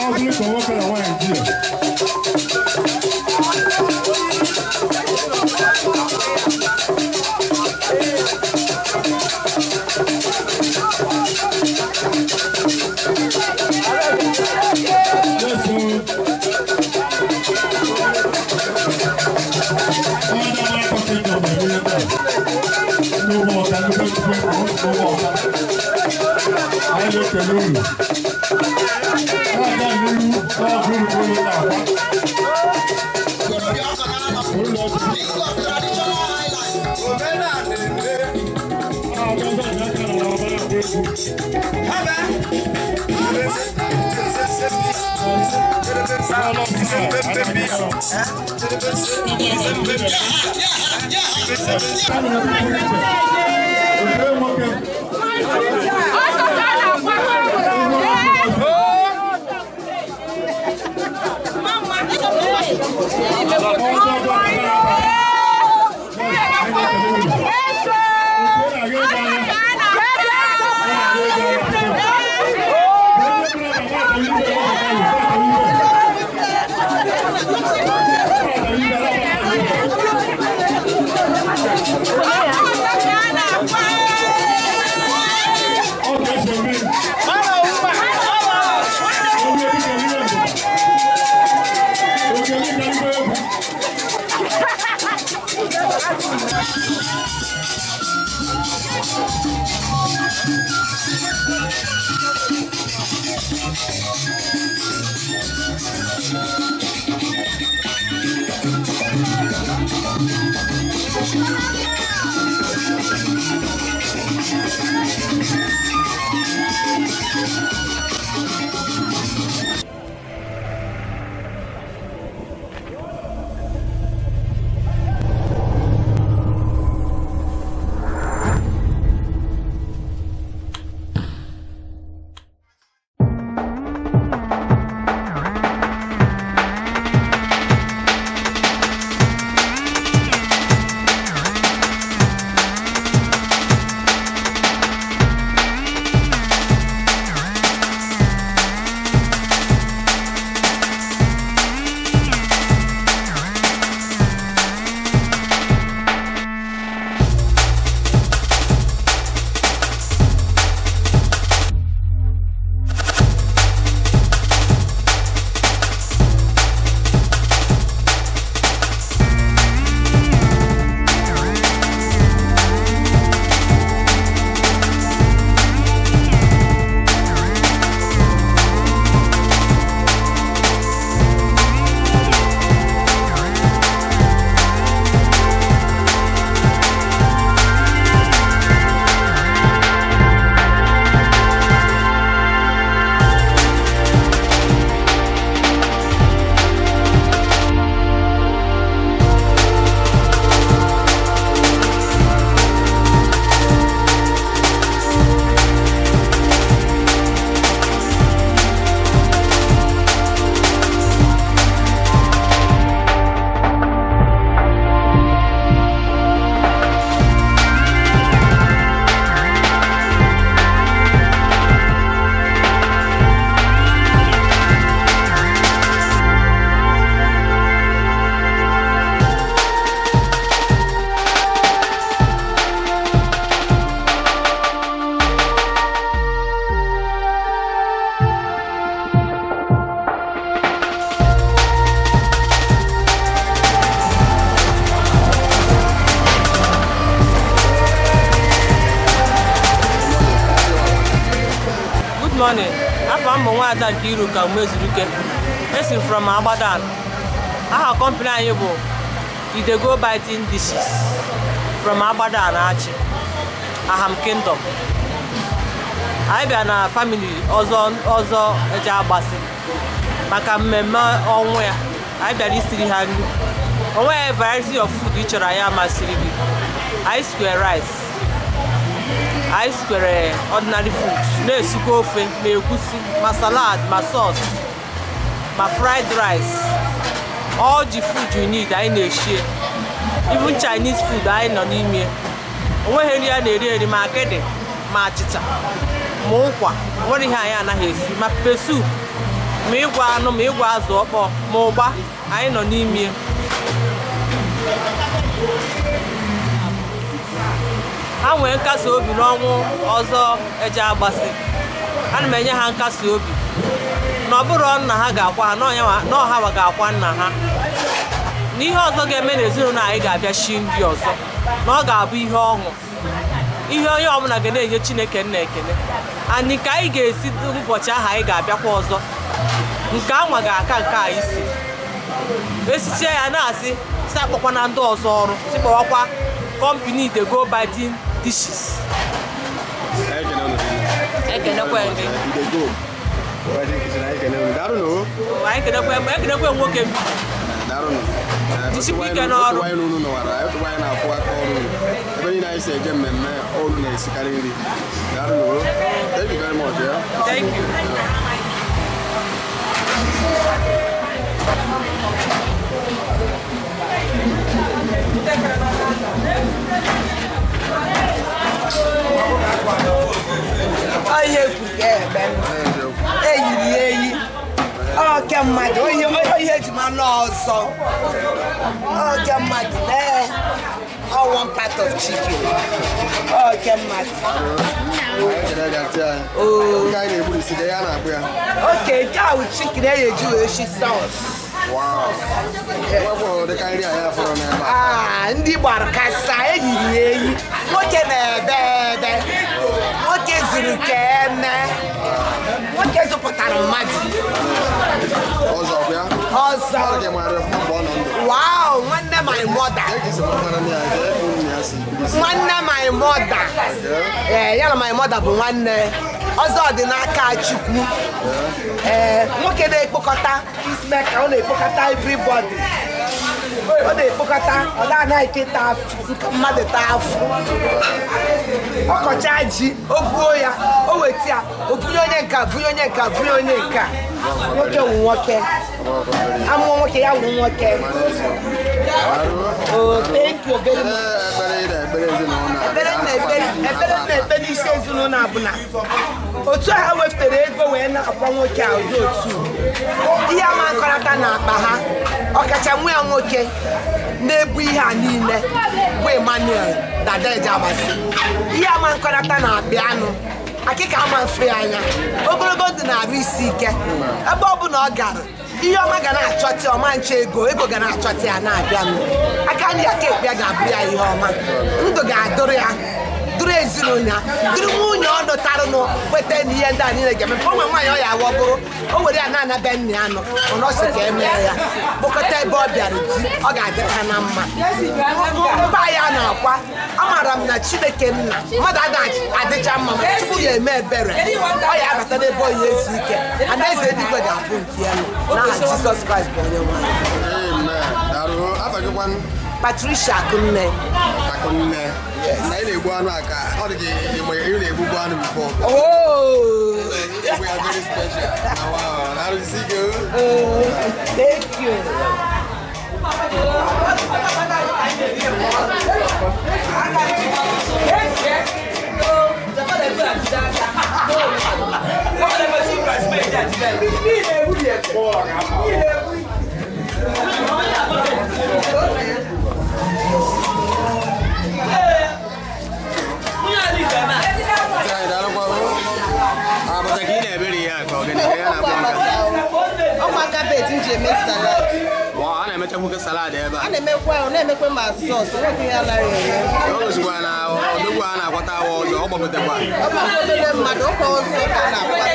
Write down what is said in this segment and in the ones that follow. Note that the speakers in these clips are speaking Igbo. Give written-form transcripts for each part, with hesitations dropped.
Ọ bụrụ ka nwoke na nwaanyị ji ya. Yes, sir. Onye na-akpọ kingdom na-enwe ebe a. N'ụgbọ ọka, nnukwu nnukwu n'ụgbọ ọka. Anyị na-ekele unu. Na-aga n'ihu n'ọgụ unu ka unu na-agba. Ụlọ ọchịchị. King of traditional highlife. Ah, ọgọgọ na-aka na ọba na-agba egwu. Oke nwoke. Good morning. Afa m bụ Nwaada Nkiruka Umezuruike. Esi m from Agbadan. Aha company anyị bụ Idego Biting Dishes from Agbadan Achị, Aham Kingdom. Anyị bịa na family ọzọ ọzọ eje agbasị maka mmemme ọnwụ ya. Anyị bịara isiri ha nri. O nweghị variety of food ị chọrọ anyị amasịrị gị. Anyị square rice, anyị square ordinary food, na-esikwa ofe ma egusi, ma salad, ma sauce, ma fried rice. All the food you need, anyị na-eshie. Even Chinese food anyị nọ n'ime. Onweghị nri a na-eri eri, ma akịdị, ma achịcha, ma ụkwa, nwere ihe anyị anaghị esi, ma pepper soup, ma ịgwa anụ, ma ịgwa azụ ọkpọọ, ma ụgba, anyị nọ n'ime. Ha nwee nkasi obi n'ọnwụ ọzọ eje agbasị. Ana m enye ha nkasi obi na ọ bụrụ nna ha ga-akwa ha, na ọha wa ga-akwa nna ha, na ihe ọzọ ga-eme n'ezinụlọ anyị ga-abịa shi nri ọzọ, na ọ ga-abụ ihe ọṅụ, ihe onye ọbụla ga na-enye Chineke nna ekele. Anyị ka anyị ga-esi ụbọchị ahụ anyị ga-abịakwa ọzọ, nke anwa ga-aka nke anyị si esisie ya, na-asị si akpọkwa na ndị ọzọ ọrụ, si kpọwakwa company Idego Biting Dishes. Ekene unu rinne. Ekenekwe gị. Idego Wedding Kitchen, anyị ekene unu. Daalụ nụ. Anyị kenekwe, ekenekwe nwoke m. Daalụ nụ. Jisikwa ike n'ọrụ. Otu anyị unu nọwara, otu anyị na-afụ aka ọrụ unu. Ebe niile anyị si eje mmemme, unu na-esikarị nri. Daalụ nụ. Thank you very much. Yeah. Thank you. Ihe kwuru ka ebe eyiri ya eyi oke mmadụ, ihe eji ma n'ọzọ oke mmadụ lee all one part of chicken oke mmadụ. Anyị ekele gị, aunty anyị. Oo. Nke anyị na-egburisi ka ya na-akpụ ya. Oke nke ahụ, chicken eji eji wee shi sauce. Wow. Wepụ dịka nri anyị afọrọ n'ebe a. Ah, ndị gbara kasa eyiri ya eyi, nwoke na-ebe ebe nwoke zuru ka eme, nwoke zụpụtara mmadụ. Ọzọ kwa ya. Ọzọ. Ọ dị ka maara ọfụma mgbe ọ nọ ndụ. Wow, nwanne my mother. Ka esi mara ya, ka unu ya si biri. Nwanne my mother. Ee, ya na my mother bụ nwanne. Ọzọ dị n'aka Chukwu. Ee, nwoke na-ekpokọta peacemaker, ọ na-ekpokọta everybody, ọ na-ekpokọta, ọ na-anaghị kịta afụ nke mmadụ taa afụ. Ọkọcha ji o buo ya, o weta ya, o bunye onye nka, bunye onye nka, bunye onye nka. Nwoke wụ nwoke, amụọ nwoke, ya wụ nwoke. Oh, thank you very much. Ekpere ị na-ekpere ezinụlọ a. Ekpere m na-ekpere, ekpere m na-ekpe n'isi ezinụlọ a bụ na otu a ha wepụtara ego wee na-akwa nwoke a, ụdị otu ihe ama nkọrọta na akpa ha, ọkacha nwa ya nwoke na-ebu ihe a niile bụ Emmanuel Dada Ejeagbasi, ihe ama nkọrọta na akpị anụ akịka ama mfe anya, ogologo ndụ na-arụ isi ike, ebe ọ bụla ọ gara, ihe ọma ga na-achọta ọma nche, ego ego ga na-achọta ya na-abịanụ, aka nri aka ekpe ya ga-abụ ya ihe ọma, ndụ ga-adụrụ ya, dụrụ ezinụlọ ya, dụrụ nwunye ọ dụtaranụ kweta na ihe ndị a niile ga-eme. O nwe nwaanyị ọ ya awọ bụrụ o were ya na-ana be nna ya nọ, mana ọ sị ka emee ya kpọkọta ebe ọ bịara di, ọ ga-adịrị ha na mma. Mba ya na-akwa, amaara m na Chineke nna mmadụ adịghị adịcha mma, mana Chukwu ya eme ebere, ọ ya abata n'ebe ọ ya ezu ike, anaeze eluigwe ga-abụ nke ya nọ, n'aha Jizọs Kraịst bụ onye nwe anyị. Amen. Daalụ. Afa gị kwanụ? Patricia Akunne. Akụnne. Na ị na-egbu anụ a ka ọ dị ka ị na-egbukwa anụ before. Oh. We are very special. Wow. Daalụ, isi ike. Oh, thank you. Anyị daalụkwa o. Abata ka ị na-eberi ya ka ọ gịnị ka ya na-akpọ nka. Ọkwa cabbage m ji eme salad. Wow, a na-eme Na-emechakwa salad ebe A a. na-emekwa, ọ na-emekwa ma sauce, onwekwa ihe anaghị eme. O gosikwa na odogwu a na-akwata awa ọzọ, ọ gbagotekwa. Ọ bụ obere mmadụ, ụka ọzọ ka a na-akwata.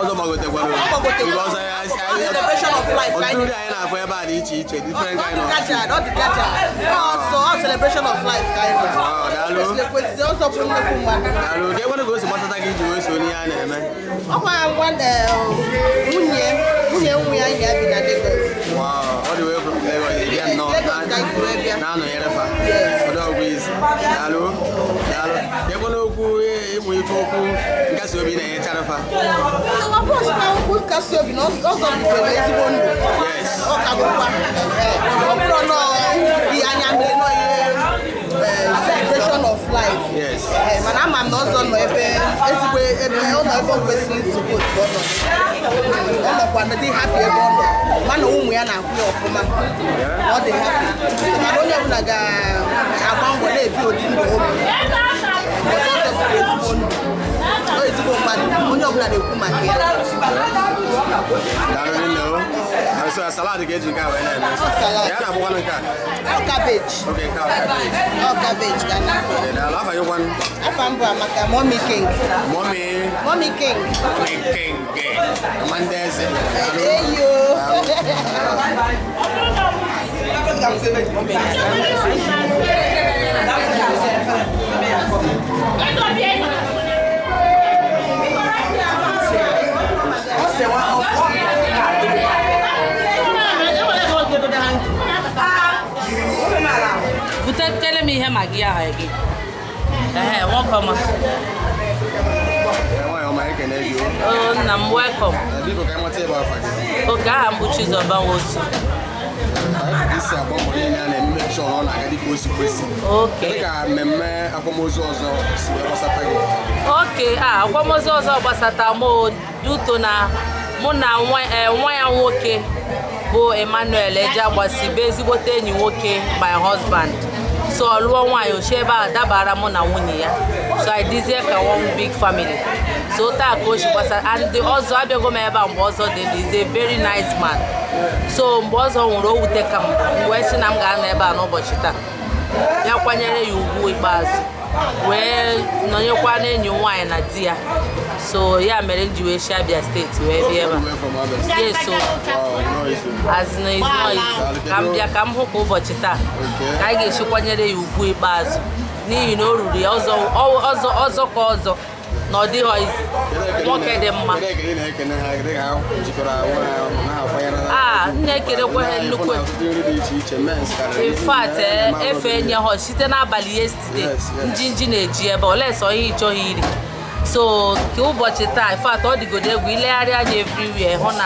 Ọzọ gbagotekwara. Ọ gbagotekwara. Mgbe ọzọ ya Celebration of life ka ọtụtụ anyị nri anyị na-afụ ebe a dị iche iche, different Ọ kind dị of gaja, ọ dị gaja. Ọsọ, ọ celebration of life ka anyị nọ. Oh, daalụ. Kwesịrị ekwesị, ọzọ bụ nnukwu mmadụ. Daalụ. Ka ekwenụ ka o si gbasata gị iji wee so n'ihe a na-eme? Ọkwa nwanne nwunye nwa ya ya bi na Lagos. Wow, all the way from Lagos, ị bịa nnọọ Lagos ka anyị si wee bịa. na-anọnyere fa. Yes. Ọdọ ọgwụ isi. Daalụ, daalụ. Ka ekwenụ okwu ịmụ ife okwu nkasi obi na-enyechara fa. Ọ bụ ọzọ okwu nkasi obi na ọzọ bitere ezigbo ndụ. Yes. Ọ ka bụkwa ọ bụrụ na dị anya mmiri nọ ihe celebration of life. Yes. Mana ama m na ọzọ nọ ebe ezigbo ebe ọ nọ, ebe ọ kwesịrị nsogbu otu ọ nọ. Ọ nọkwa na dị happy ebe ọ nọ, mana ụmụ ya na-akwụ ya ọfụma na ọ dị happy. Mana onye ọbụla ga-agba mbọ na-ebi ụdị ndụ obi ọzọ. Ọzọ biri ezigbo ndụ. Ọ ezigbo mmadụ, onye ọbụla na-ekwu maka ya. Daalụ nne o. So salad ka eji nke a wee na-eme. Ọ salad. Ya na-abụkwanụ nke a. Ọ cabbage. Okay, nke a bụ cabbage. Ọ cabbage ka a na-akpọ. Okay, daalụ. Afa gị kwanụ? Afa mbụ Amaka, Mommy King. Mommy. Mommy King. Mommy King. Mama ndị eze. Daalụ. Eyo. Butekele m ihe Maggi ahụ gị. Ehe, nwoke ọma. Nwanyị ọma, ekene gị o. O nna m, welcome. Biko, ka anyị mata ebe afa gị. Oge aha m bụ Chizọba Nwosu. Anyị ka isi agba mbọ niile a na-eme make sure na ọ na-aga dịka o si kwesị. Oke. Kedu ka mmemme akwamozu ọzọ si wee gbasata gị? Oke a akwamozu ọzọ gbasata m o, duto na mụ na nwa ya nwoke bụ Emmanuel Ejeagbasi bụ ezigbote enyi nwoke my husband. So ọ lụọ nwaanyị ochi ebe a dabara mụ na nwunye ya, so I dizie ka one big family. So taa ka o si gbasara and ọzọ abịago m ebe a mgbe ọzọ dị ndụ. Is a very nice man. So mgbe ọzọ nwụrụ, o wute ka m wee sị na m ga-anọ ebe a n'ụbọchị taa ya kwanyere ya ugwu ikpeazụ, wee nọnyekwa n'enyi m nwaanyị na di ya. So ya mere m ji wee si Abia Steeti wee bịa ebe All the way from Abia a. State. Yes, so Wow, no issue. as in it's not easy. Ka m bịa ka m hụ ka ụbọchị taa ka anyị ga-esi kwanyere ya ugwu ikpeazụ, n'ihi na o ruru ya. Ọzọ ọzọ ọzọ ka ọzọ na ọ dịghọ izi. Nwoke dị mma. Kedu ekele ị na-ekene ha dịka ha jikọrọ onwe ha ọnụ na-akwanyere ha? Ah, m na-ekelekwa ha nnukwu. Ọtụtụ nri dị iche iche, mens karịrị. In fact, efe nye ha site n'abalị yesterday. Yes. Njinji na-eji ebe ole sọ ihe ịchọghị iri. So nke ụbọchị taa, in fact, ọ dịgodo egwu. Ilegharị anya everywhere, hụ na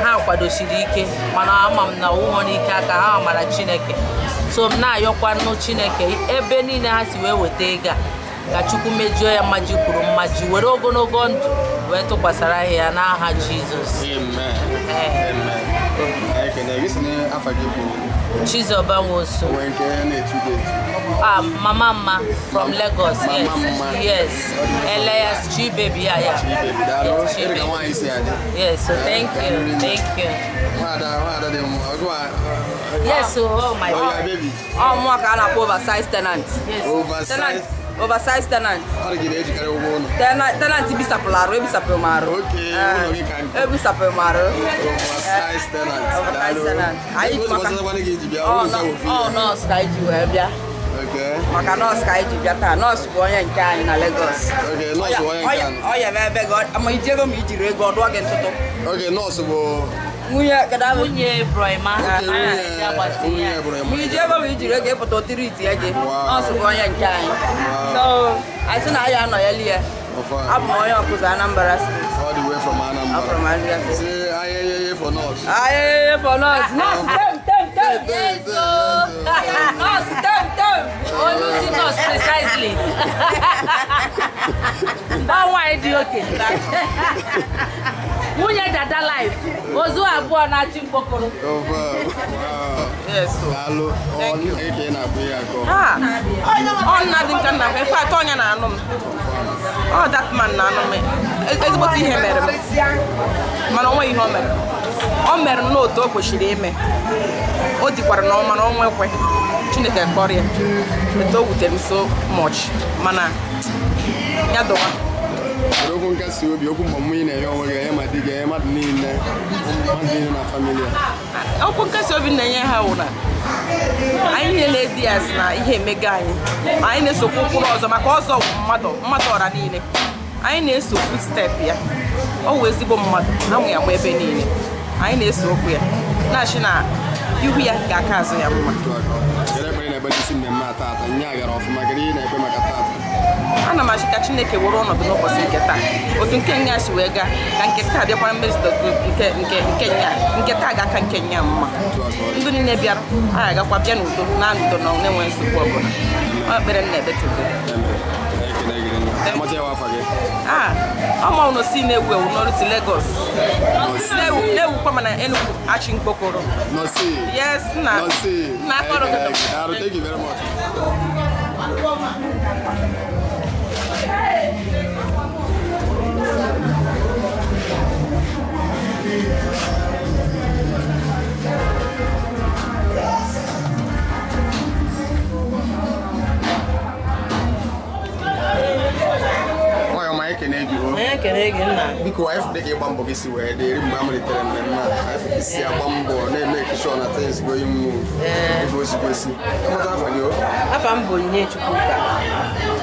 ha kwadosiri ike, mana ama m na ọwụghọ n'ike aka ha, mara Chineke. So m na-ayọkwa nnu Chineke, ebe niile ha si wee weta ego a, ka Chukwu mejuo ya mmaji kwuru mmaji, were ogologo ndụ wee tụkwasara ha ya n'aha Jizọs. Amen. Ee. Amen. Ekene gị. Si na afa gị bụ? Chizọba Nwosu. Onwe nke na-etu gị etu? Ah, Mama Mma from Lagos. Yes. Mama Mma. Yes. Elias Chi Baby. Yeah. Chibaby, daalụ. Yes, Chi Kedu ka Baby. nwaanyị si adị? Yes, so thank you. Thank you. Nwaada, nwaada dị mma. Ọgụ a. Yes, so oh my Oh, God. yeah, baby. Ọ mụọ ka a na-akpọ oversize tenant. Yes. Oversize. Tenant, oversize tenant. Ọ dị gị na-ejikarị ụgwọ ụlọ. Tenant bisapụrụ arụ, ebisapụrụ m arụ. Okay, ụlọ gị ka nkụ. Ebisapụrụ m arụ. Oversize tenant. Oversize Daalụ. tenant. Anyị ji Ozi gbasara gị iji bịa, Ọ ụlọ ncha wụ ọ nọọsụ ka anyị ji wee bịa. Okay. Maka nọọsụ ka anyị ji bịa taa. Nọọsụ bụ onye nke anyị na Lagos. Okay, nọọsụ bụ onye nke anyị. Ọ yebe ebe gị, ma iji ego ma ijiri ego, ọ dụọ gị ntụtụ. Okay, nọọsụ bụ Nwunye kedu ahụ? Nwunye Broima. Okay, nwunye bụrụ Ma iji ego ma ijiri ego, ịpụta ụtịrị itinye gị. Wow. Nọọsụ bụ onye nke anyị. So anyị sị na anyị anọ ya lie. Ọfa. Abụ m onye ọkụzụ Anambra Steeti. All the way from Anambra. I'm from Anambra State. Say ayẹyẹyẹ for nurse. Ayẹyẹ for nurse. Nurse tem tem tem. Yes, oh. Nurse tem tem. Olu ti nurse precisely. Ọ nwaanyị dị oke. Nwunye Dada Life. Ozu abụọ na-achị mkpokoro. Ọfa. Wow. Yes. Daalụ. Ọ nna gị ka ị na-abụ ihe akọ. Ah, ọ nna dị nka nna m. In fact, ọnya na-anụ m. Ọ that man na-anụ m. Ezigbote ihe mere m, mana o nweghị ihe o mere. O mere n'otu o kwesịrị ime. O dikwara na ọma na ọnwa ekwe Chineke kpọrọ ya. Etu o wutere m so much, mana ya dọwa. Kedu okwu nkasi obi, okwu mgbamume ị na-enye onwe gị, enye ma di gị, enye mmadụ niile na family a? Okwu nkasi obi na-enye ha wụ na anyị niile na-edi ya sị na ihe emego anyị. Anyị na-esokwa ụkpụrụ ọzọ, maka ọzọ wụ mmadụ, mmadụ ọra niile. Anyị na-eso footstep ya. Ọ wụ ezigbo mmadụ, amụ ya mụ ebe niile. Anyị na-eso okwu ya, na-achị na ihu ya ga-aka azụ ya mma. Otu aka. Kedu ekpere ị na-ekpe n'isi mmemme a taata? Nye a gara ọfụma. Kedu ihe ị na-ekpe maka taata? Ana m achị ka Chineke were ọnọdụ n'ụbọchị nke taa. Otu nke nya si wee gaa, ka nke taa bịakwara mmezu. Nke nya, nke taa ga-aka nke nya mma. Otu aka ọ dị. Ndị niile bịara, anyị agakwa bịa n'udo na n'udo na na-enwe nsogbu ọbụla. Ọ ekpere m na-ekpe today. Amen. Ekele gị nne. Amata ya afa gị? Ah, ọma ụnụ si na-ewu ewu n'ọrụ si Lagos na-ewukwa, mana Enugu achị mkpokoro. Nọsi. Yes, na Nọsi. na akọrọ gị. Daalụ, thank you very much. Nwayọ ọma, ekene gị o. Onye kere gị, nna? Biko, anyị fụrụ ka ịgba mbọ gị si wee dị eri mgbe a malitere mmemme a. Anyị fụrụ ka isi agba mbọ na-eme sure na things going move ebe o si kwesị. Amata afa gị o? Afa m bụ Onyinye Chukwuka.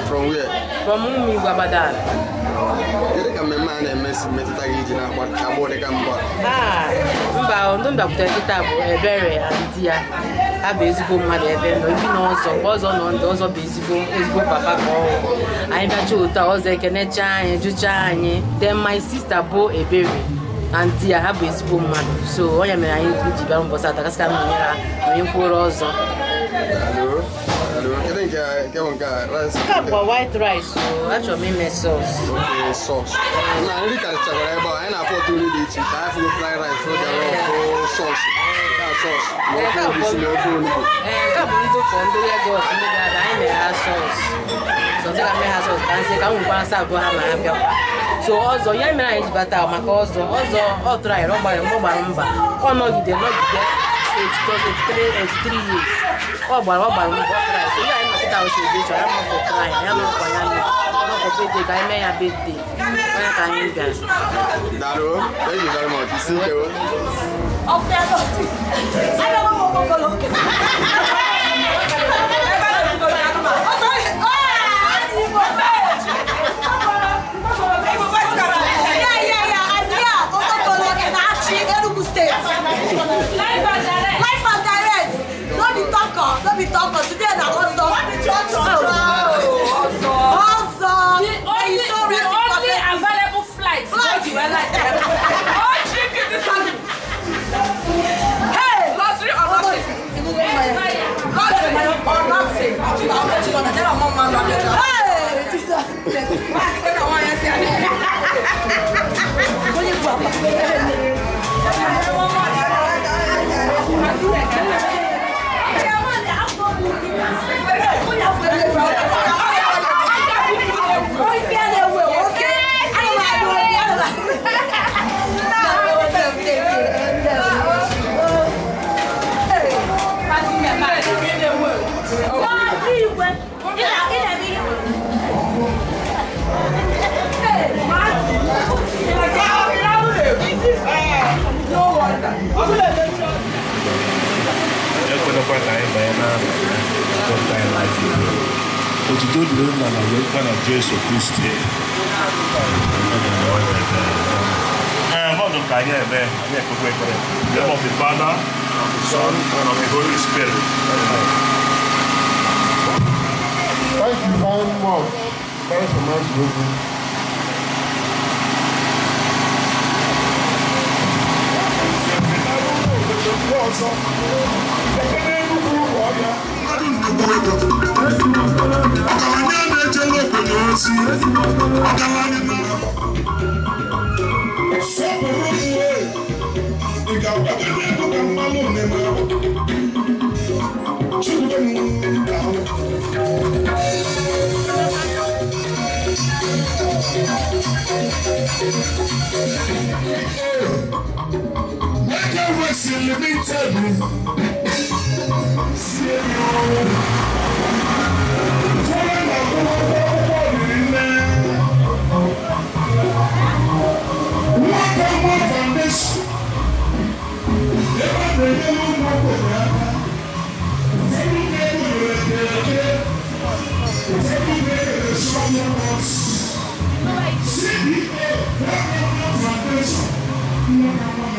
From where? From ụmụ Igwe Abadan. Kedu ka mmemme a na-eme si metụta gị iji na-agba agba ụdịka mbọ a? Ah, mba, ndị m bịakwutere kịta bụ Ebere na di ya. Ha bụ ezigbo mmadụ ebe nọ ibi na ọzọ. Mgbe ọzọ nọ ndụ, ọzọ bụ ezigbo ezigbo papa ka ọ wụ. Anyị bịacha otu a, ọzọ ekenecha anyị, jụcha anyị. Then my sister bụ Ebere na di ya, ha bụ ezigbo mmadụ. So onye mere anyị ji bịa mbọsị ata, kasị ka m nyere ha onye kwuoro ọzọ. Daalụ. Daalụ. Kedu nke bụ nke a? Rice? Nke a bụkwa white rice o. Achọrọ m ime sauce. Okay, sauce. Na nri karịchakwara ebe a. Anyị na-afụ ọtụ nri dị iche iche. Anyị fụgo fried rice, fụ jollof, fụ sauce. Nke a sauce. Ma ofe egusi na ofe onugbu. Ee, nke a bụ ndị fọ ndị Lagos, ndị ga-abịa, anyị mere ha sauce. So ka mee ha sauce ka nsị ka m nwekwara nsị abụọ ha ma ha bịakwa. So ọzọ ya mere anyị ji bata maka ọzọ. Ọzọ ọ tụrụ anyị, ọ gbara ọ gbara mba, ọ nọgide nọgide 82, 83, 83 years. Ọ gbara mbọ, ọ tụrụ anyị. So ihe anyị nọkịta bụ celebration ya, nọ for try ya, nọkwa ya nọ for birthday, ka anyị mee ya birthday onye ka anyị bịara. Daalụ. Thank you very much. Isi ike o. Life and direct. No be talk, no be talk. Today na ọzọ. Ọzọ. The only, He's so the rest in only perfect available flight. Flight. Oh, chicken this one. Hey! Lottery or nothing. Lottery or nothing. Hey! Jesus. Onye bụ apa? Ekwelekwa ka anyị banye na dọkịta anyị laji otuto dịrị nna na wekwa na Jesu Kristi. Ee, mmadụ ka anyị eme, anyị ekpekwa ekpere. In the name of the Father, and of the Son, and of the Holy Spirit. Amen. Thank you very much. Thanks so much, Ruby. Ọzọ ekele Enugwu ọbịa. Ọgaranya na-ejere obodo ozi. Ọgaranya na sọpụrụ m wee. Ị ga-agbado n'ego ka mmanụ na-eme ahụ. Chukwu m ka ahụ. Mega Works Limited. Ụfọdụ na-akwụkwọ akwụkwọ riri nne. Nwata nwa foundation. Ebe a na-enyere ụmụ ogbenye aka. Ụfọdụ na-ego nyere eke. Ụfọdụ na-ekere strong ones. CBA, Nwata nwa foundation. Nwata nwa.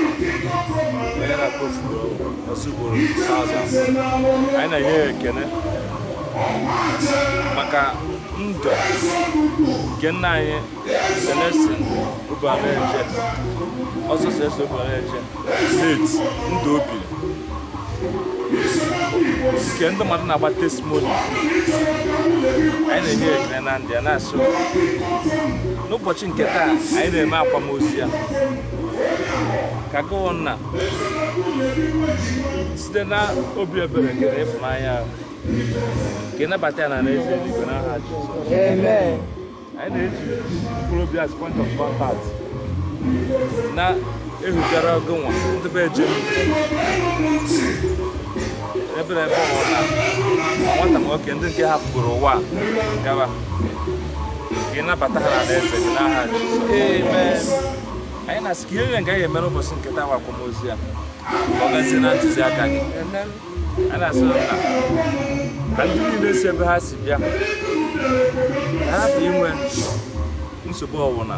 Onye na-akpọfu ọsụgboro anyị na-enye ya ekene maka ndụ nke nna anyị Celestin Obianoche, ọsọ Celestin Obianoche late, ndụ o biri nke ndị mmadụ na-agba testimony. Anyị na-enye ya ekene na ndị ya na-asụ n'ụbọchị nke taa anyị na-eme akwamozu ya, ka gọvanọ site na obi ebere nke na ịfụnanya ahụ ka ịnabata ya na alaeze eluigwe n'aha Jizọs. Anyị na-eji mkpụrụ obi as point of contact na-ehugara gụnwa ndị be ejem ebe na ebe ọ na nwata nwoke ndị nke hapụgoro ụwa a gaba, ka ịnabata ha na alaeze gị n'aha Jizọs. Anyị na-asị ka ihe niile nke anyị ga-eme n'ụbọchị nke taa bụ akwamozu ya, ka ọ gazie na ntụziaka gị. A na-asị na ka ndị niile si ebe ha si bịa, ka ha hapụ inwe nsogbu ọbụla,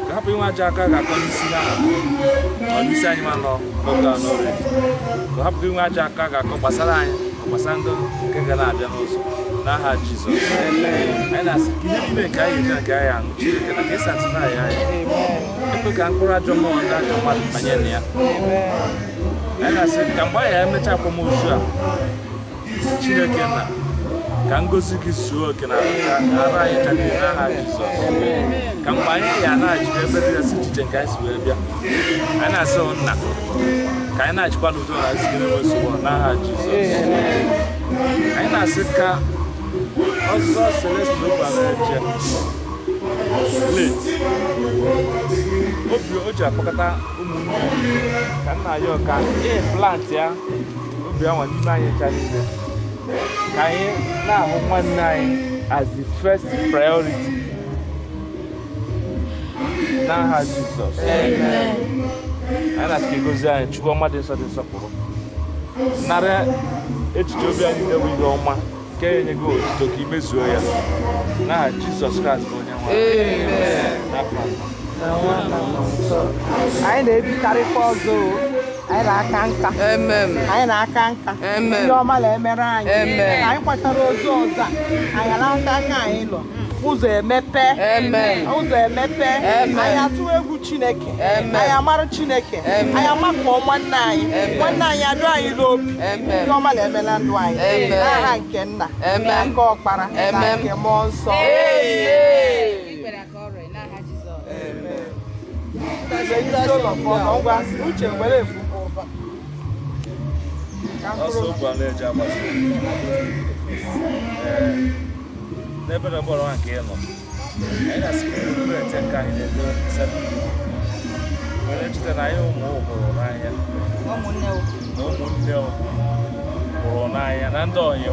ka hapụ inwe ajọ aka ga-akọ n'isi ha ọ n'isi anyị ma nọ n'oge a n'ọrịa, ka hapụ inwe ajọ aka ga-akọ gbasara anyị ma gbasara ndị nke ga na-abịa n'ụzọ n'aha Jizọs. Anyị na-asị ka ihe niile nke anyị ga-eji na nke anyị aṅụ, Chineke na ka ị sanctify anyị, ekwe ka mkpụrụ ajọ mmụọ ndị ajọ mmadụ banye na ya. Anyị na-asị ka mgbe anyị emecha akwamozu a, Chineke na ka ngozi gị zuo oke na arụ anyị ka niile n'aha Jizọs, ka mgbe anyị ya na-achịkwa ebe dị esi echiche nke anyị si wee bịa. Anyị na-asị nna ka anyị na-achịkwa n'udo na nzikere nsogbu n'aha Jizọs. Anyị na-asị ka ọzọ Celestin Obianoche late obi o ji akpọkọta ụmụnne ka nna ya ọka implant ya obi anwa n'ime anyị ncha niile, ka anyị na-ahụ nwanne anyị as the first priority n'aha Jizọs. Anyị na-asị ka egozi anyị, Chukwu ọma dị nsọ dị nsọpụrụ, nara echiche obi anyị niile bụ ihe ọma nke ya enye gị otuto ka imezuo ya n'aha Jizọs Kraịst bụ onye nwe anyị. N'afọ a. Anyị na-ebikarịkwa ọzọ o. Anyị na-aka nka, anyị na-aka nka, ihe ọma na-emere anyị. Anyị kwachara ozu ọzọ a, anyị na-aka aka anyị nọ ụzọ emepe, ụzọ emepe. Anyị atụ egwu Chineke, anyị amara Chineke, anyị amakọọ nwanne anyị, nwanne anyị adụ anyị n'obi. Ihe ọma na-eme na ndụ anyị n'aha nke nna na nke ọkpara na nke mmụọ nsọ. Ngwa, uche were efu. Ọsọ Obianoche agbasa. Ee, n'ebe na bọọlụ nwa nke ị nọ, anyị na-asị ka ete nke anyị na-ego seven were cheta na anyị ụmụ hụrụ n'anya na ụmụnne hụrụ n'anya na ndị ọyị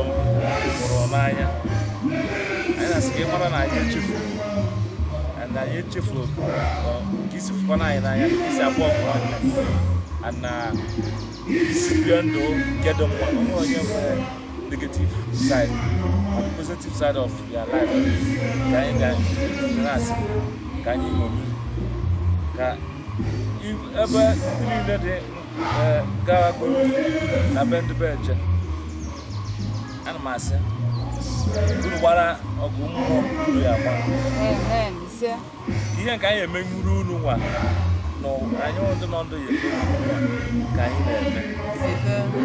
hụrụ n'anya. Anyị na-asị ka ị mara na anyị echefuru na anyị echefuru ka isi fụkwana anyị n'anya, ka isi abụọ nwanne and na isi bie ndụ nke dị mma. Onwe onye nwere negative side or positive side of their life ka anyị ga na-asị ka anyị ṅomi ka ebe ndị niile dị gawagoro na be ndị be eche. Ana m asị Unu gbara ọgụ mmụọ unu ya agba. Ihe nke anyị emenwuru unu nwa na anyị ndị nọ ndụ ya emenwuru nwa ka anyị na-eme.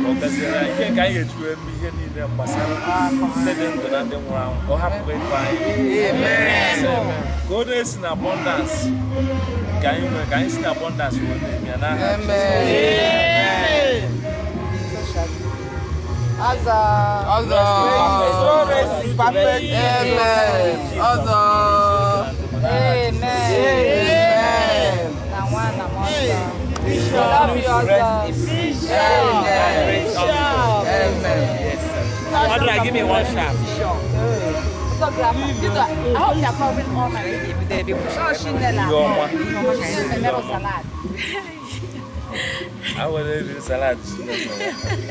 Ọ gaziere anyị ihe nke anyị ga-eji wee mee ihe niile gbasara ndị dị ndụ na ndị nwụrụ anwụ ka ọ hapụkwa ịkọ anyị. Ka ọ na-esi na abundance ka anyị nwee ka anyị si na abundance wee na-eme ya n'aha Ọzọ. Ọzọ. Perfect. Amen. Ọzọ. Amen. Amen. Na nwa na mmụọ nsọ. Love you, ọzọ. Amen. Amen. Audrey, give me one sharp. Photographer. This one, I hope you are covering all my Oh, she nela. Ihe ọma. She salad. A were eriri salad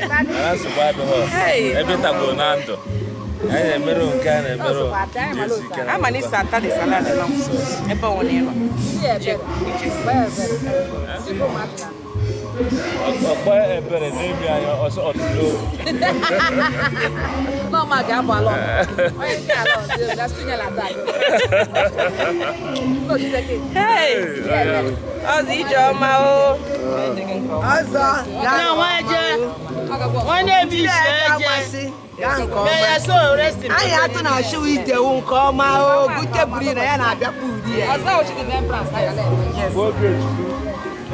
mana nsogbu adịghị ebe ịtagoro na ndụ anyị na-emerụ nke a na-emerụ jesi ike na Ama na isi ata dị salad nọ. Ebe ọ na ịnọ. Ije, ije. Ọkpọ ebere na-emi anyị ọsọ ọdịlo. No, ma ga-abụ alọ. Onye nke alọ, that's still la tag. No, she's okay. Hey! Ọzọ ijeọma o. Ọzọ. Na nwa eje. Nwanne bi ise eje. May your soul rest in Anyị atụ na ashiwu itewu nke ọma o gute buru na ya na-abịakwa uri ya. Ọzọ ochi dị membrance na ya. Oge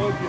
oge.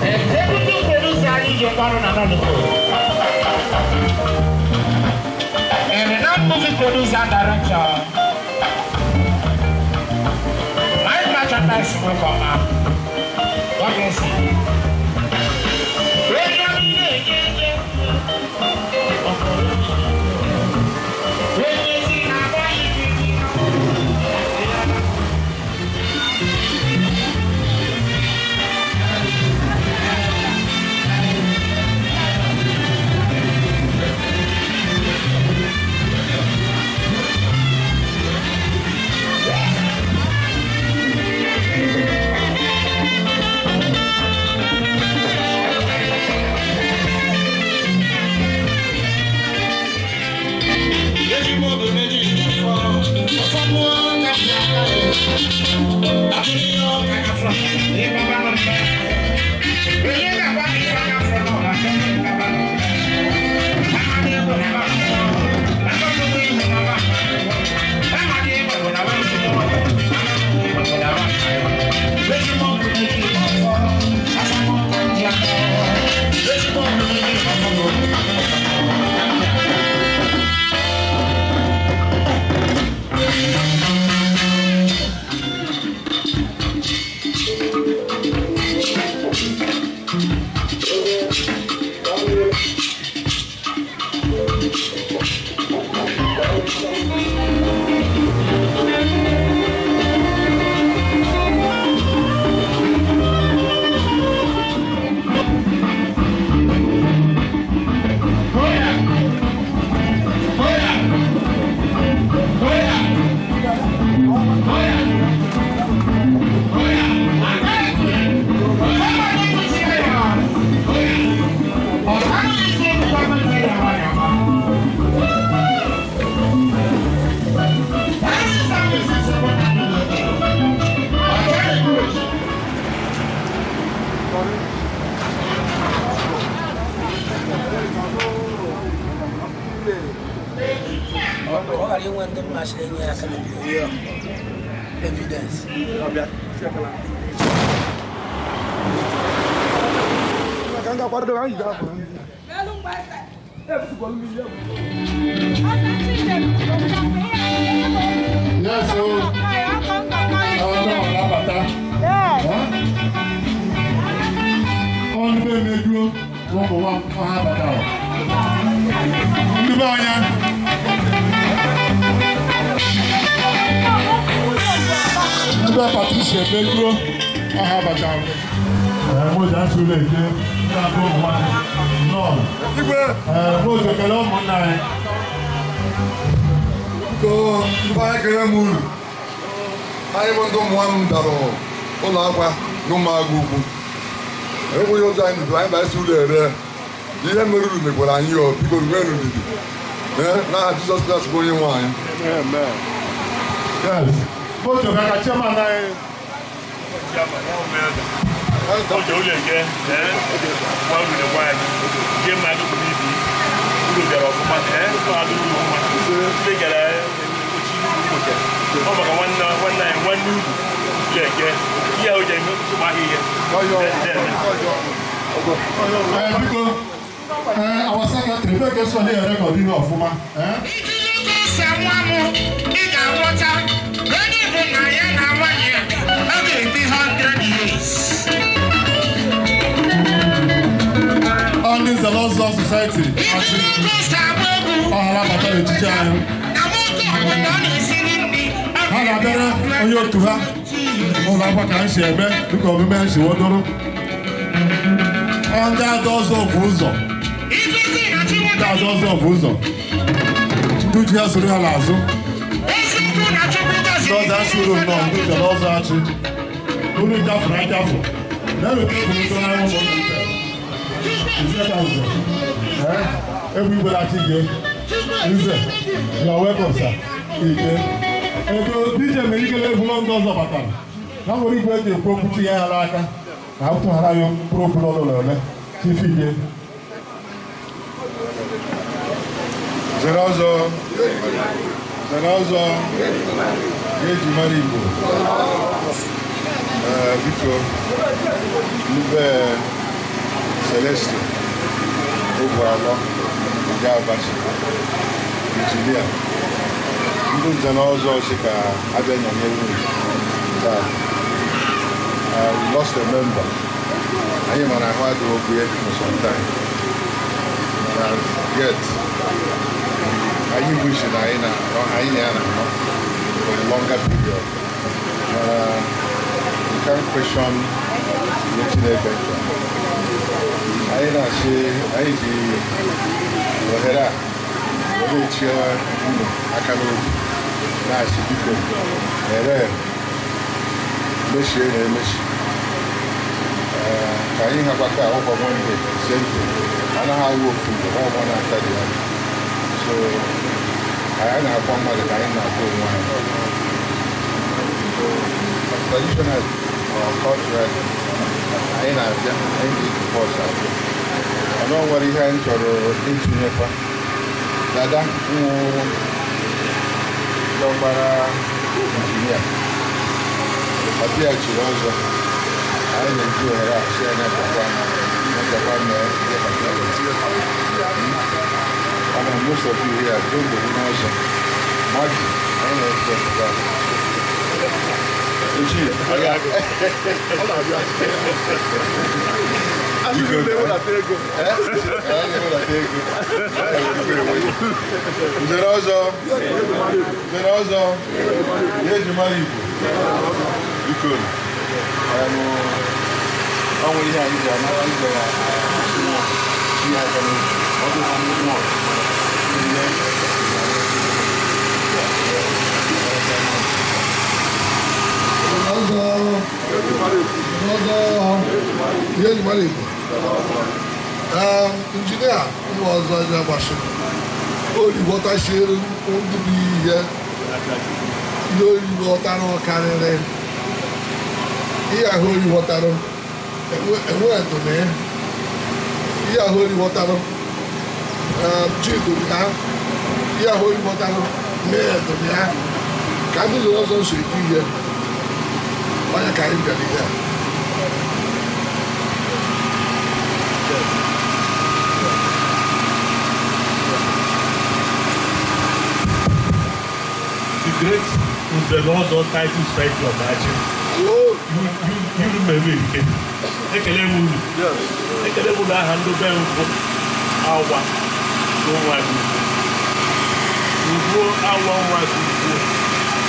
Executive producer And renowned movie producer and director. My merchandise will come up. God bless you. Ọ ghara inwe ndị mmasịrị enye ya aka n'obodo ya. Yes, o. Àwọn náà lábàtà. Ọ ndị be emejuo ụmụ nwa ha bata. Ndị be anya. Ndị be Patricia emejuo ọha bata. Mo jà ń sùn lè dé ní àgọ́ ụmụ nwaanyị. Nọọ. Mo jẹ kẹlẹ ụmụnna anyị. Ndị anyị kere m uru anyị bụ ndị ụmụ m dara ụlọ akwa na ụmụagụ ukwu enweghị ụzọ anyị dudu anyị bara ụlọ ere ihe mere uru mekwara anyị o biko nwere ndidi n'aha Jizọs Kraịst bụ onye nwe anyị. Ọ maka nwanne anyị nwanne uru eke ihe o ji eme ụmụ ihe. Biko, our secretary, beg us onye record ihe ọfụma. Ose nwa m ị ga-aghọta onye bụ na ya na nwanyị ya ọ ga-ebi 100 years. Ọ ndị Nze Society ọhara bata n'etiti anyị. Ha ga-abịara onye otu ha ụlọ akwa ka anyị si eme dịka omume anyị si wodoro. Ọ ndị ada ọzọ bụ ụzọ. Ndị ada ọzọ bụ ụzọ. Ndị uche ha soro ha n'azụ. Ndị ọzọ achị uru nnọọ, ndị nze na ọzọ achị. Unu gafere agafe. Na-eweta egwu ndị ọrụ ụmụ nte. Nze ka nze. Egwu igwe na-achị gị. Nze, you are welcome, sir. Ike. Ego DJ mere ikele egwu ndị ọzọ batara. Na nwere igwe eji ekwu okwu tinye ha n'aka. Na atụghara ya mkpụrụ okwu n'ọnụ na ole. Chief Ike. Zere ọzọ, zere ọzọ, ga-eji mara Igbo. Biko, ndị Celeste, Ogwualọ, Ije Abachi, Injinia, ndị nze na ọzọ si ka abịa nọnyere unu taa. We lost a member. Anyị mara ahụ adịghị okwu ya for some time. Mana yet, anyị wish na anyị na anyị na ya na-anọ for a longer period. Mana we can't question ihe Chineke chọrọ. Anyị na-asị anyị ji ohere a were echie unu aka n'obi na-asị biko ere mechie na emechi ka anyị hakwata akwụkwọ Mọnde sente anaghị awụ ofu mgbe ọ na-ata dị ya. So anyị na-akwa mmadụ ka anyị na-akwa onwe anyị. Traditionally or culturally, anyị na-abịa, anyị ga-eji bọs abịa, mana o nwere ihe anyị chọrọ ịtụnyekwa. Dada nwụ dọgbara injinia ọbịa chiri ọzọ, anyị na-eji ohere a sị anya bịakwa bịakwa mee ihe papa. Mana most of you here don't go n'ọzọ mmadụ anyị na-eji ọpụta echi. Nzere ọzọ, nzere ọzọ, ihe eji mara Igbo. Biko, ọ nwere ihe anyị ji amara anyị gara ihe aka n'obi. Ọ dị mma mmụọ. Ihe Ọzọ, ọzọ, ihe eji mara Igbo. Injinia ụmụ ọzọ eji agbasi o righọtachiri ndị bụ ihe ihe orighọtara karịrị ihe ahụ orighọtara enwe edome ihe ahụ orighọtara chidobe ya ihe ahụ orighọtara mee edome ya ka ndị zụrụ ọzọ so eke ihe. Onye ka anyị bịara ihe a. The great Nze Title Society of Achi. Uru mmemme erike. Ekele m unu. Ekele m unu aha ndị be mbụ awa n'ụwa ugwu. Ugwu awa nwa ugwu.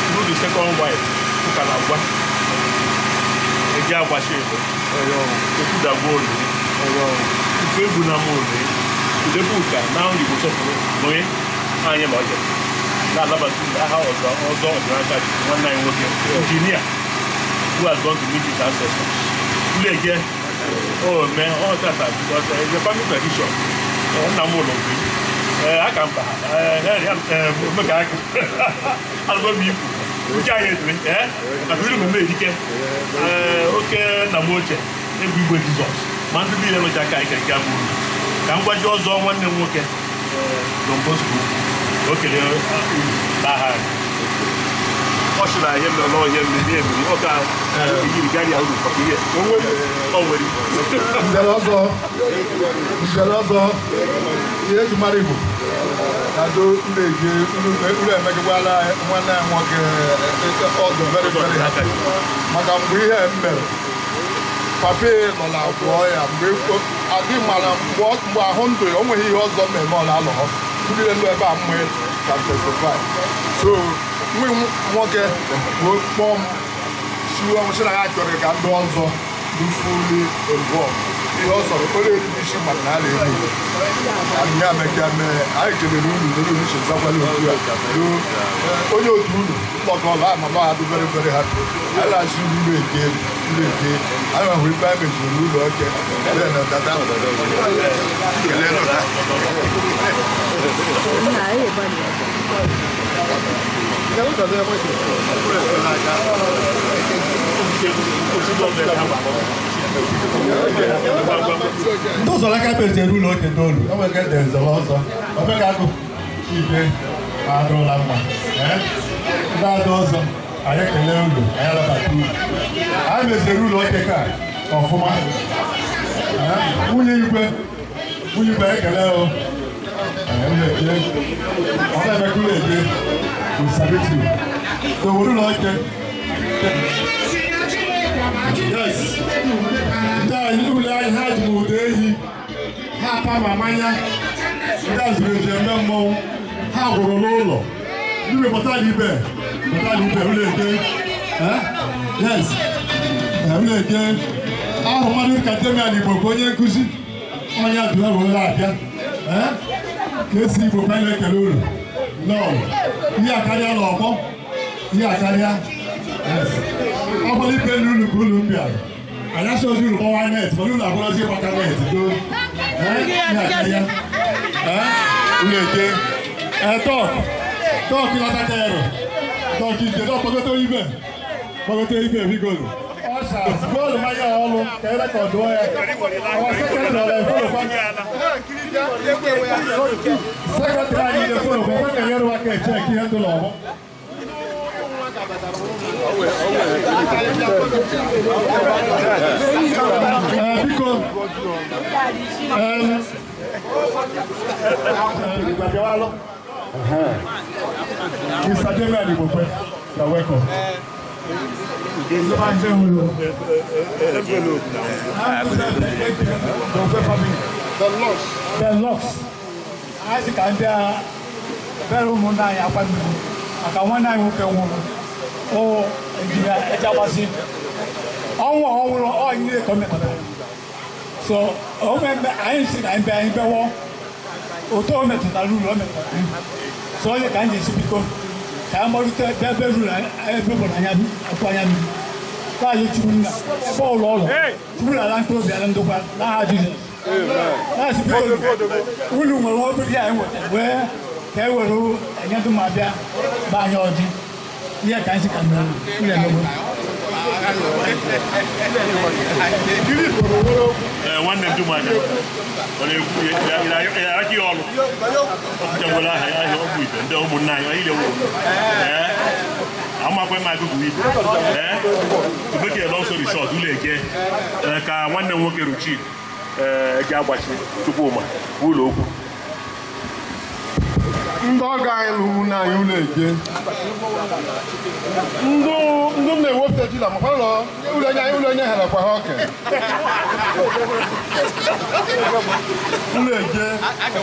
Through the second wife, ụka na agwa. Eji agbachi ebe. Okwudagwa olili. Ife egwu na ama olili. Udebe ụka na nri bụ sọpụrụ n'onye anyị na ọjọọ. Na-anabata aha ọzọ ọzọ ọdịnaka nwanne anyị nwoke injinia who has gone to meet his ancestors. Uleke, oh man, all that because it's a family tradition. Nna m ụlọ mgbe aka mba meka aka alụgọ m ikwu uche anyị edere maka iru mmemme erike oke nna m ochie egwu igwe Jizọs ma ndị niile nọcha aka anyị ka bụ uru ka m gwaji ọzọ nwanne m nwoke Don Bosco o kele n'aha anyị. Ọ sị na ihe mere n'ọhịa mmiri emiri ọ ka yiri gari ahụ maka ihe o nwere. Nzere ọzọ, nzere ọzọ, ihe eji mara Igbo na-adụ ndị eji unu emegikwala nwanne ya nwoke ọdụ very very happy maka mgbe ihe m mere papi nọ na abụọ ya mgbe adị mara mgbe ahụ ndụ ya o nweghị ihe ọzọ mmemme ọ na-alọ ndị nọ ebe a mma can testify. So nwe nwoke wee kpọọ m siwe ọnwụ sị na ya chọrọ ka ndị ọzọ dị fully involved. Ihe ọ sọrọ onye eriri isi mmadụ na ala eri ya mekea mee anyị kelere unu n'olu unu si zakwala otu a ruo onye otu unu mkpọkọla ama na adụ very very happy. Anyị na-asị unu ụlọ eke ụlọ eke anyị hụrụ ibe anyị meziri n'ụlọ oke then dada kelee nụ ha. Ndị ụzọ aka kpeziri ụlọ oke n'olu enwere ede nzere ọzọ omega agụ ibe adụrụla mma. Ndị ada ọzọ anyị ekele unu, anyị alabata unu. Anyị meziri ụlọ oke ka ọfụma. Nwunye igwe, nwunye igwe ekele o. Ụlọ eke ọ na-emeka ụlọ eke we salute you. So were ụlọ oke. Yes. Ndị anyị ụlọ anyị ha ji m ụda ehi ha apa ma mmanya ndị a zuru ezu eme mmọnwụ ha gwụrụ n'ụlọ ndị pụtara ibe pụtara ibe ụlọ eke. Yes, ụlọ eke ahụ mmadụ ka Damian Igbo bụ onye nkụzi onye adụla were abịa ka esi Igbo ka anyị na-ekele unu nọọ ihe akarịa n'ọgbọ ihe akarịa. Ọ bụrụ ibe n'ụlọ ka unu bịara anyị asị ozi unu gbawa net mana unu abụrụzi ịgbaka net doo ihe akarịa ụlọ eke tọk tọk lọtaka ero tọk ike dọ kpọgote ibe kpọgote ibe bigolu ọshas bọọlụ mmanya ọlụ ka ere ka ọ dụọ ya ọwa sekretrị ọla efolokwa sekretrị anyị na-efolokwa kwe ka nyere aka eche ka ihe ndụ n'ọgbọ. Biko Mr. Damian Igbokwe, you are welcome. The Locks. Anyị sị ka ndị a bere ụmụnne anyị akwa mmiri maka nwanne anyị nwoke nwụrụ o injinia Ejeagbasi ọnwụ ọ nwụrụ ọ niile ka o metụtara so o anyị sị ka anyị bịa anyị bịawo otu o metụtara uru o metụtara anyị so onye ka anyị ji esi biko ka anyị gbarute bịa ebe ruru ebe bụ na anya akwa anya mmiri ka anyị chukwu nna ebe ụlọ ụlọ chukwu na ala mkpụrụ obi ala ndokwa n'aha Jizọs na-asị biko unu nwere obere ihe anyị nwetara wee ka e were enye ndị ma bịa ba anyị ọjị ihe ka anyị si ka mere ụlọ emegbe. Nwanne m Jumanya ọ na-ekwu ya aka ya ọrụ ọkụchagwere ahịa ahịa ọgwụ ibe ndị ụmụnne anyị anyị lewo. Amakwe m agụgụ ibe. Ee, to make a long story short, ụlọ eke ka nwanne m nwoke Ruchi Ejeagbachi Chukwuma ụlọ okwu. Ndị ọgọ anyị na ụmụnne anyị, ụlọ eke, ndụ ndụ m na-ewepụta ji na makwa ụlọ ụlọ onye anyị, ụlọ onye herekwa ha oke. Ụlọ eke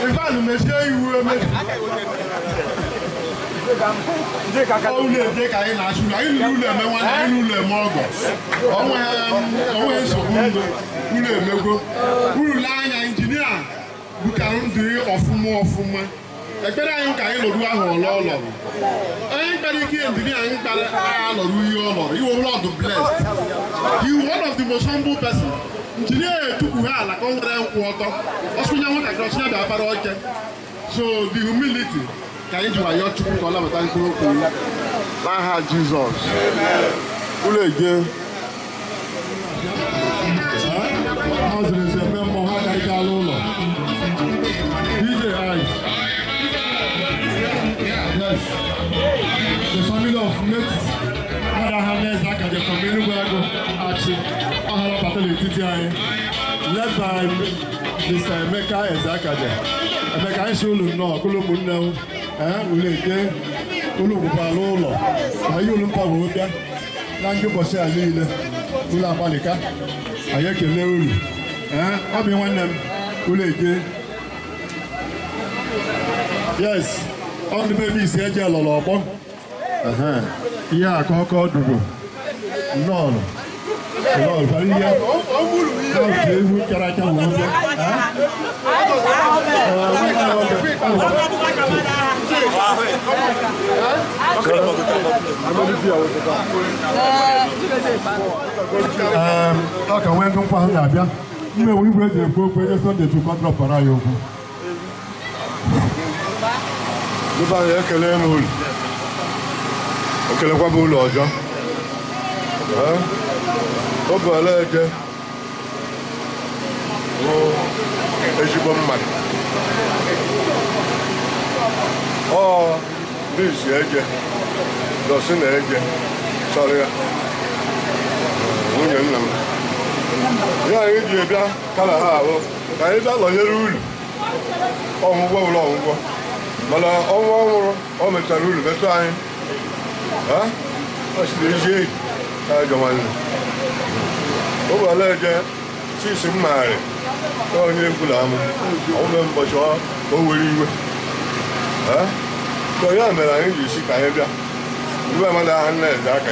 ivan mechie iwu emechi. Ọ ụlọ eke ka anyị na-achụ ụlọ anyị lụrụ, ụlọ eme nwanne anyị, ụlọ eme ọgọ. Onweghị nsogbu. Ndụ ụlọ emego uru lee anya. Injinia bukara ndụ ọfụma ọfụma. Ekpere anyị ka anyị lụrụ ahụ ọlọ ọ lọrụ onye kpara ike injinia anyị kpara agha lọrụ ihe ọ lọrọ iwe. Lord blessed he, one of the most humble person. Injinia etukwu ha ala ka ọ nwere nkwụ ọtọ ọsụnye nwatakịrị ọsụnye bịa bara oche. So the humility ka anyị ji wayọ Chukwu ka ọ nabata mkpụrụ okwu n'aha Jizọs. Ụlọ eje ọ zụrụ ezi eme mmụọ ha karịchala ụlọ. DJ Ice. Yes. The family of late Mother Hannes Akaje from Enugu Agụ Achị ọhara bata n'etiti anyị, led by Mr. Emeka Ezeakaje. Emeka, anyị si ụlọ nnọọ kụlụ ụmụnne m. Ee, ụlọ eke ụlọ gwụkwara ụlọ na ihe ụlọ mkpa wee bịa na ndị ụbọchị a niile. Ụlọ agbalịka anyị ekele uru. Ee, ọ bụ nwanne m ụlọ eke. Yes, ọ ndị be isi eje lọrọ ọgbọ. Ihe a ka ọkọ dugbo nnọọ nnọọ bara ihe ha ji ewu chara acha wee bịa. Ee, nwanne m nwoke. Ee, ọ ka nwee ndị nkwa ha na-abịa mmewe igwe eji ekwu okwu enye Sunday Chukwu drọpara ya okwu. Ndị be anyị, ekele m unu, ekelekwa m ụlọ ọjọọ. Ee, oge ole eke bụ ezigbo mmadụ. Ọ ndị isi eje dọsị na eje chọrọ ya nwunye nna m. Ihe anyị ji bịa kala ha ahụ ka anyị bịa nọnyere ulu ọgwụgwọ ụlọ ọgwụgwọ, mana ọnwụ ọ nwụrụ o mechara ulu metụ anyị. Ọ sị na ezi enyi ka ajọ nwanne ụbọla eje chisi m maarị na onye egwu na amụ ọnwụme mbọchị o were iwe. So ya mere anyị ji si ka anyị bịa ndị mmadụ ahụ nna eze aka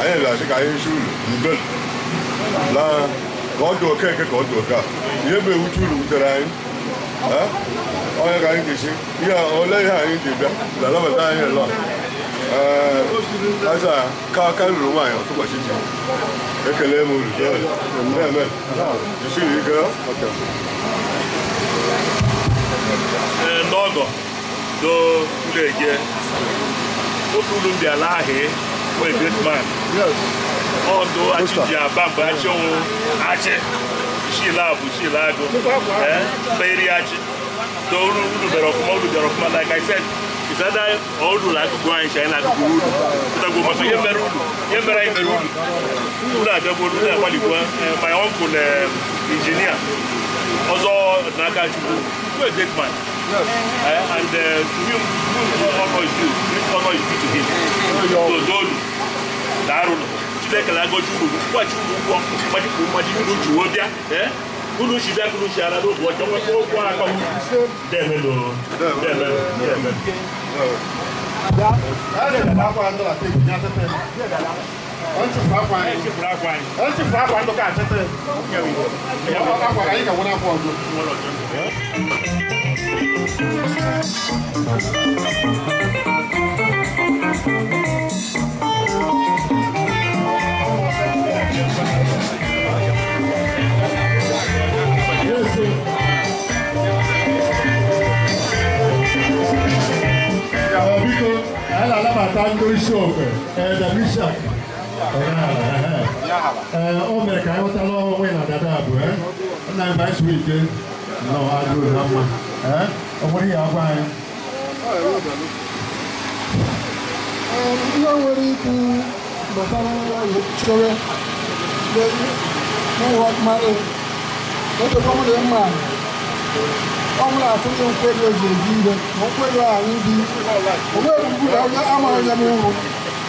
anyị bịa sị ka anyị si ulu ndo na ka ọ dị okeke ka ọ dị oke a. Ihe bụ ewute ulu wutere anyị. Onye ka anyị ga-esi ihe ole ihe anyị ji bịa na-anabata anyị lọ. Ee, aza ka aka ruru nwaanyị ọtụkwasị ji ekele m uru na-eme jisiri ike. Ee, ndị ọgọ do ụlọ eje otu ulu m bịala ahị wee great man. Ọdụ achị ji aba mgbe achị nwụ achị shila bụ shila agụ. Ee, kperi achị do uru uru bịara ọfụma, uru bịara ọfụma. Like I said, it's either uru na akụkụ anyị shi anyị na akụkụ uru pụtagwo maka ihe mere uru, ihe mere anyị mere uru. Uru abịagwo, uru agbalikwa. My uncle, engineer ọzọ n'aka Chukwu, a great man. And to him, whom honor is due, great honor is due to him. So dolu, daarụnụ. Chineke na-agọzi unu, kwụghachi unu ụgwọ mmaji kwuru mmaji unu ji wee bịa. Eh? Unu si bịa ka unu si ara n'oge ọjọọ nwekwa okwu aka unu. Demenụ, demenụ, demenụ. Akwa ndụ na tebụl ya tete. Ọ nchụfụ akwa anyị. Echefuru akwa anyị. Ọ nchụfụ akwa ndụ ka achete. Akwa anyị ka nwere akwa ọzọ. Nwere ọjọọ. Yes, sir. Biko, anyị na-anabata ndị isi okwe, Elder Bishop. Ee, o mere ka anyị ghọtala onwe na dada bụ nna anyị bụ anyị ike nọ adịghị na mma. Ee, o nwere ihe agwa anyị. Ihe nwere ikwu gbasara chere n'ụwa mmadụ echekwa m dị mma ọ bụla atụghị nkwere o ji eji ihe ma nkwere ahụ dị onweghị mgbu onye amaghị onye m ụrụ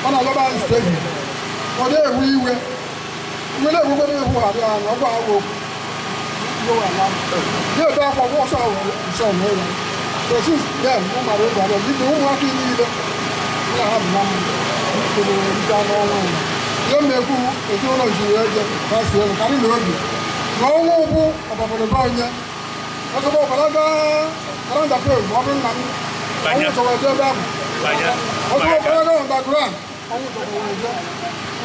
ọ na-alọba anyị steeti ọ na-ewe iwe iwe na-ewekwe na-ewu adị anya ọgwa ahụ okwu na-ebe akwa ọgwụ ọsọ ahụ nsọ onwe ya. So since then m mara oge abịa dịka ụmụaka niile nna ha bụ na m tụrụ nta n'ọnwa ya. Ihe m na-ekwu, ezinụlọ jiri ege ha si elu karị na obi na ọnwụ bụ ọbabụrụba onye ọzọkwa ọbara gaa karanda pel ma ọ bụrụ na m ọnwụ chọrọ eje ebe ahụ ọzọkwa ọbara gaa underground ọnwụ chọrọ eje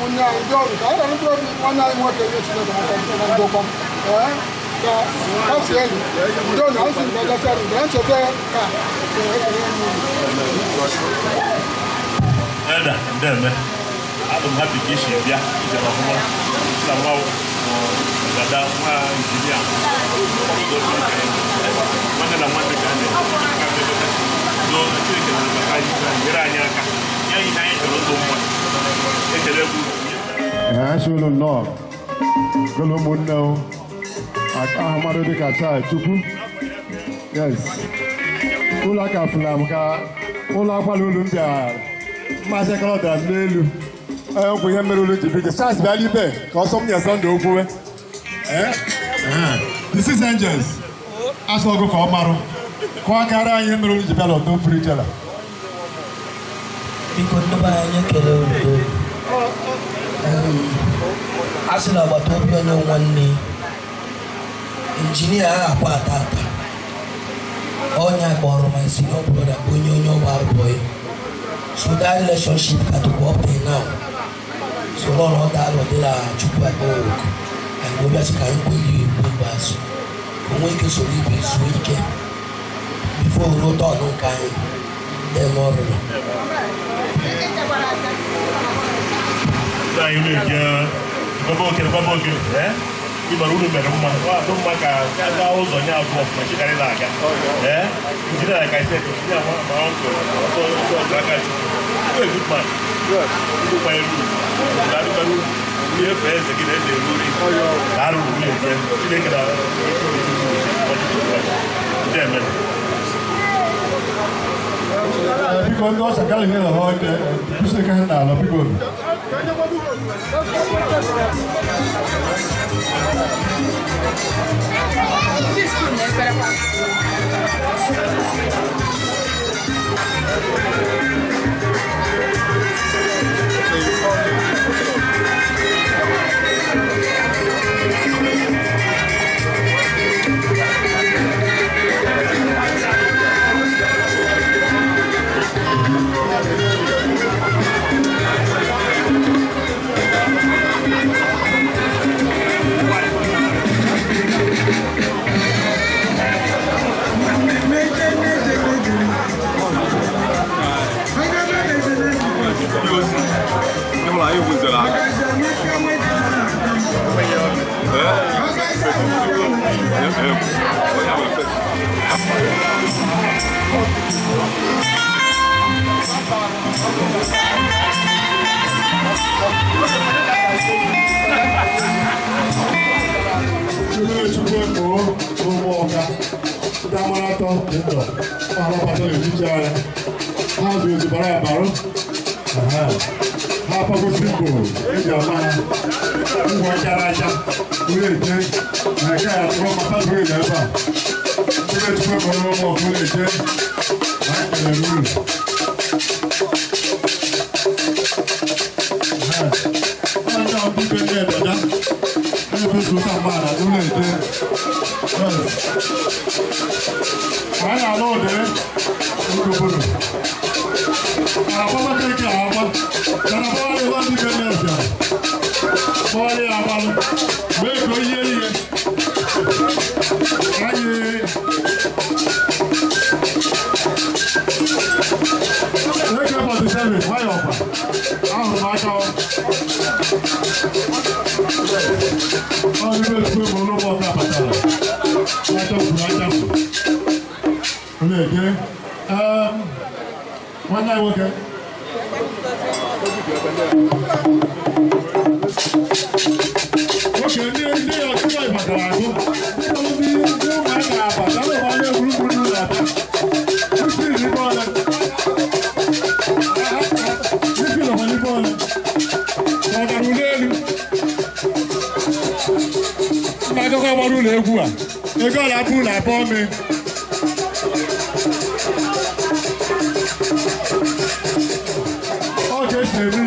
onye anyị dị ọrụ ka anyị rara mkpụrụ obi nwanne anyị nwoke ihe Chineke n'aka na ndokwa. Ee, ka ha si elu ndị onye anyị si nke gasị arụ nke ncheta ka Elder, ndeme. Adị m happy ka isi bịa njem ọfụma na nwa dada nwa injinia nwanne na nwanne ka a na-emekọta. So Chineke na maka anyị nyere anyị aka nye anyị ihe anyị chọrọ, ndụ mma. Ekele bụ Ee, asị unu nnọọ gụlụ ụmụnne o ahụ mmadụ dịka taa Chukwu. Yes, ụlọ aka fụla m ka ụlọ akwala ulu m bịara mmasị ekele dara m n'elu. Ee, ọ bụ ihe mere ulu ji bido Charles bịala ibe ka ọsọ m nye Sọnde okwuwe. Ee, the Six Angels asọ ọgụ ka ọ marụ kụọ akara anyị ihe mere ulu ji bịa n'ọdụ pụrụ iche. Biko, ndị be anyị, ekele udo. A sị na agbata obi onye nwanne injinia ahụ akwa ata ata onye kpọrọ my senior brother bụ onye ọgba boy, so that relationship ka dịkwa up till now. So lọrọ ọ daalụ dịla Chukwu akpọ oku anyị wee bịa sị ka anyị kwelie ikwu ikpeazụ ka o nwee ike soro ibe zuo ike before ruo turn nke anyị na-eme ọrụrụ. Anyị na-eji gwaba okere gwaba okere ee ịgbara uru mere mma ọ adụ mma ka aga ụzọ nye abụọ ọfụma chikarị na-aga. Ee, injinia, like I said, injinia ma uncle ọsọ ọsọ ọsọ aka Chukwu, a good man, ndị kwanyere uru na-arụkara uru ihe fee eze gị na eze eruri na arụrụ nwunye je Chineke na ndị emere. Biko, ndị ọcha gara ihe na ha kwụsịrị ka ha na-alọ, biko. Chukwu ekpo n'ụgbọ ọka ndị amara atọ dị ndụ ọhalabata n'etiti anyị ha zụ ezu bara abarụ ha akwagosi mbụ eji ama ha ngwa chara acha onye eje na nke ya tụrụ maka zuru ebe a. Ndị Chukwu ekpo n'ụgbọ ọka onye eje na kelere uru. Onye ọbụ ibe ndị ebeda ebe zụta mmadụ n'ụlọ eje. Anyị na-alụ ụdị obodo agbamata ike agba mana bọọlụ ebe ndị be na-eze bọọlụ ya agbalụ wee ka ihe ihe anyị AK-47 nwayọọ kwa ahụrụ m aka ọ ọdịbe tupu ma ụlọ ọka batara achapụrụ achapụ na-eke nwanne anyị nwoke. Ego ka gbara ụlọ egwu a. Ego ọla abụ ụlọ abụọ mee. Ọ ka esi eme.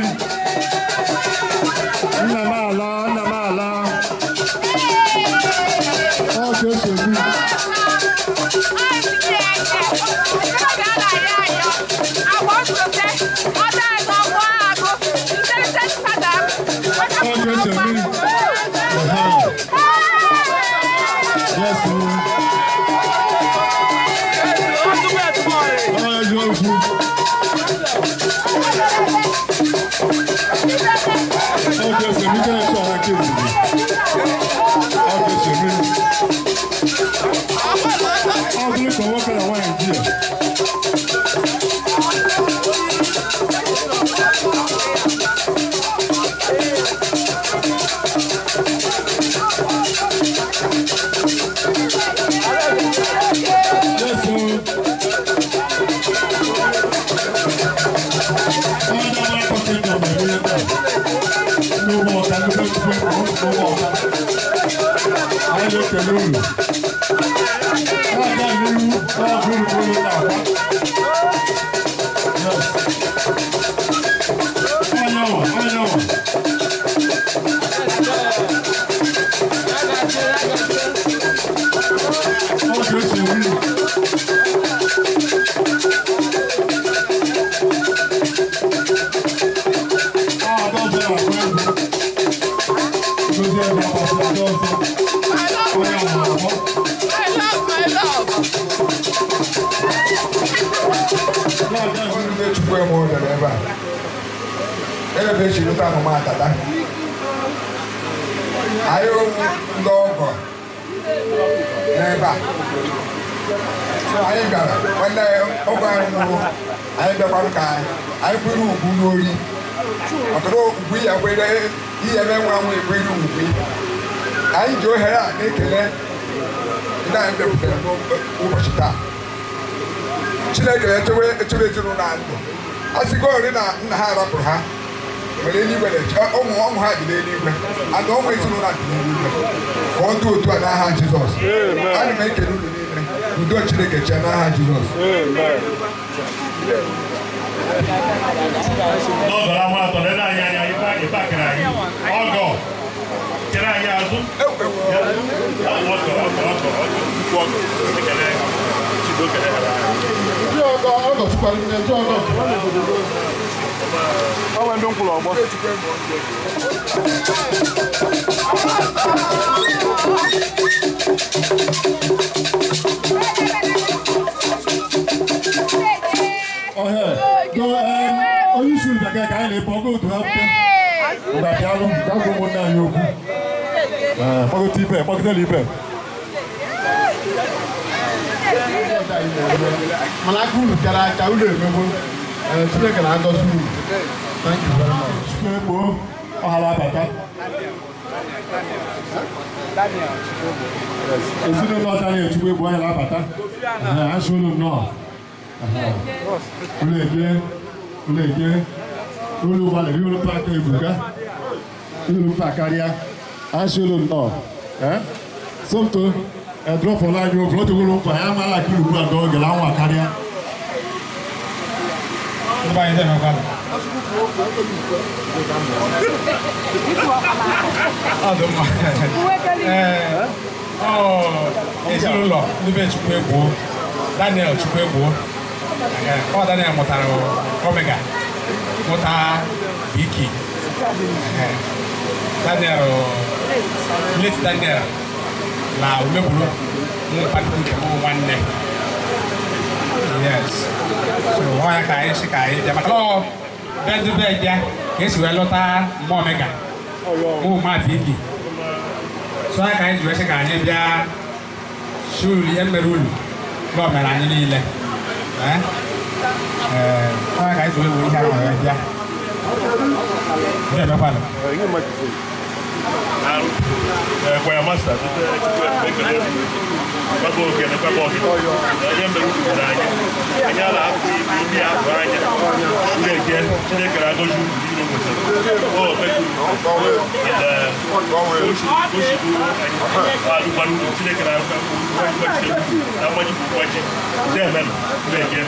Nna m ala, nna m ala. Ọ ka esi eme. Ọ ka esi eme. Yes, sir. Ọ eziokwu. Ọ ka esi eme ike na-eche ọha nke ebube. Ọ ka esi eme. Ọ bụrụ ka nwoke na nwaanyị di ya. Yes, sir. Anyị na-ekele unu. Na-aga n'ihu n'ọgụ unu ka unu na-agba. Yes. Anyanwụ, anyanwụ. Ọ ga-esi eri. Ndị Chukwu eme ọ bịara ebe a. Ebe esi lụta amụma atata. Anyị ụmụ ndị ọgọ n'ebe a. So anyị bịara nwanne anyị ọgọ anyị nwụrụ, anyị bịakwara ka anyị kwere ugwu n'ori. Maka na ugwu ya kwere ihe eme nwa nwa ekwere ugwu. Anyị ji ohere a na-ekele ndị anyị bịakwutere n'ụbọchị taa. Chineke echebe echebe ezinụlọ a ndụ. A sịgorị na nna ha rapụrụ ha nwere eluigwe na-eche ụmụ ụmụ ha dị n'eluigwe and ụmụ ezinụlọ a dị n'eluigwe ka ọ dị otu a n'aha Jizọs. Ana m ekele unu niile. Udo Chineke chee n'aha Jizọs. N'ọgọrọ anwụ atọ lere anyị anya ịba kere anyị ọgọ kere anyị azụ. Ọgọ ọgọ ọgọ ọgọ nnukwu ọgọ ekele Chido kele ha. Ndị ọgọ ọgọ chukwara nne ndị ọgọ. Ọnwa ndị nkwụrụ ọgbọ. Ọhẹ, go onye isi ụlọ ka anyị na-ebu ọgụ otu ha pụta. Ngwa bịalụ, gaa gwa ụmụnne anyị okwu. Ee, gbagote ibe, gbagotela ibe. Mana aka unu bịara aka unu emegbo. Ee, Chineke na-agọzi unu. Thank you very much. Chukwu ekpo, ọhala abata. Ezinụlọ Daniel Chukwu egbo anyị na-abata. Ee, asị unu nnọọ. Unu eje, unu eje, unu gbalịrị unu paakị ebuka, unu mpa karịa, asị unu nnọọ. Ee, Somto, edrọpụla anyị ofe, otu unu mkpa ya amara aka ugbu a n'oge na anwa karịa. Ndị be anyị na-emekwa. Ọ dị mma. Ee, ọ ezinụlọ ndị be Chukwuegbuo, Daniel Chukwuegbuo. Ọ Daniel mụtara Omega, mụta Viki. Daniel, late Daniel na Umegburu mụ nke mụ nwanne. Yes. So ọ ya ka anyị si ka anyị bịa maka na ọ bịa ndị be bịa ka esi wee lọta mma Omega mụ ma Viki. So ya ka anyị ji wee sị ka anyị bịa si ulu ihe mere ulu na o mere anyị niile. Ee, ọ ya ka anyị ji wee wee ihe ahụ wee bịa. Ndị emekwala. Kwaya masta, ekele. Kwaba oke na kwaba ọgịnị. Onye mere unu mere anyị. Anyị ala apụ ibe ime ya apụ anya. Unu eje Chineke na-agọzi unu niile nwetara. O mekuru. And oshigbu anyị alụkwara unu Chineke na-agbaji na mgbaji bụ mgbaji. Ndeemenụ. Unu eje.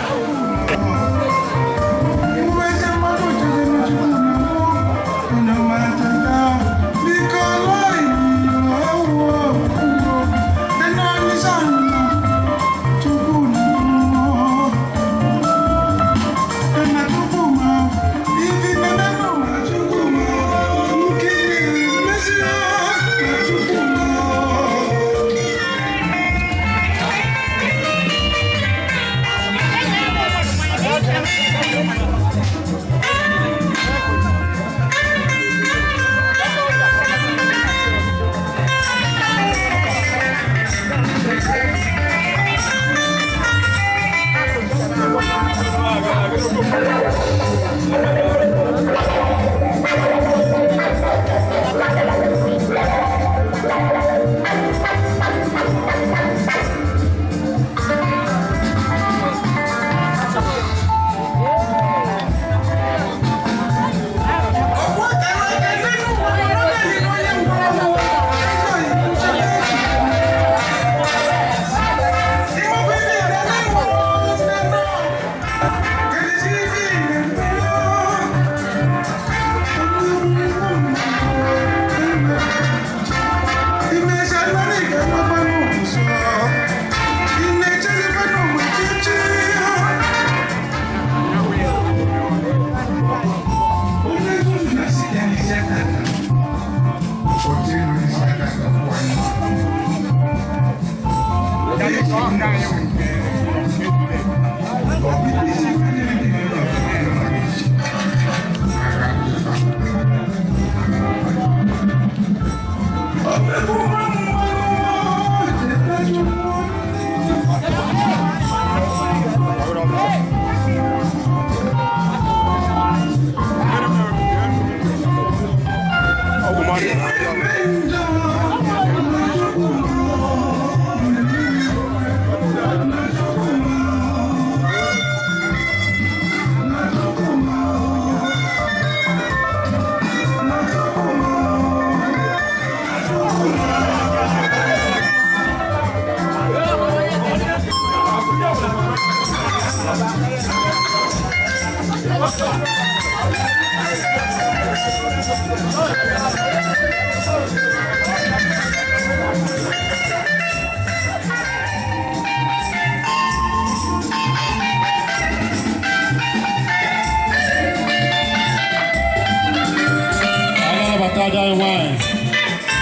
Anabata ada anyị nwanyị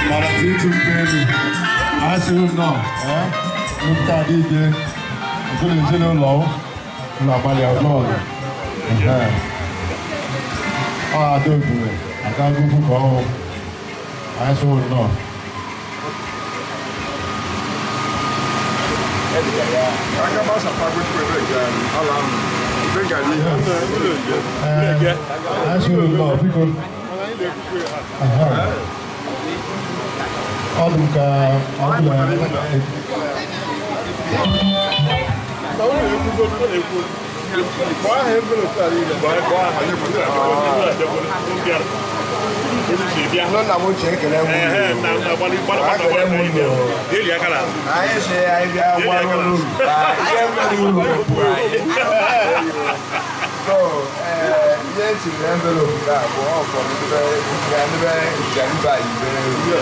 mara ịtụ mpe elu anyị sịrị nnọọ nnukwu adịghị nke na ezinụlọ ụlọ agbalị ọnọọlụ ọ ada ogbure ada ugwu ka ọhụụ anyị sịrị nnọọ. Anyị sịrị nnọọ biko. Ọ dị ka ọ dị Nna m ochie ekele m anyị si anyị bịa gbara uru ihe mere uru so ihe etiri envelope nke a bụ ọ fọrọ ndị be njariba ibere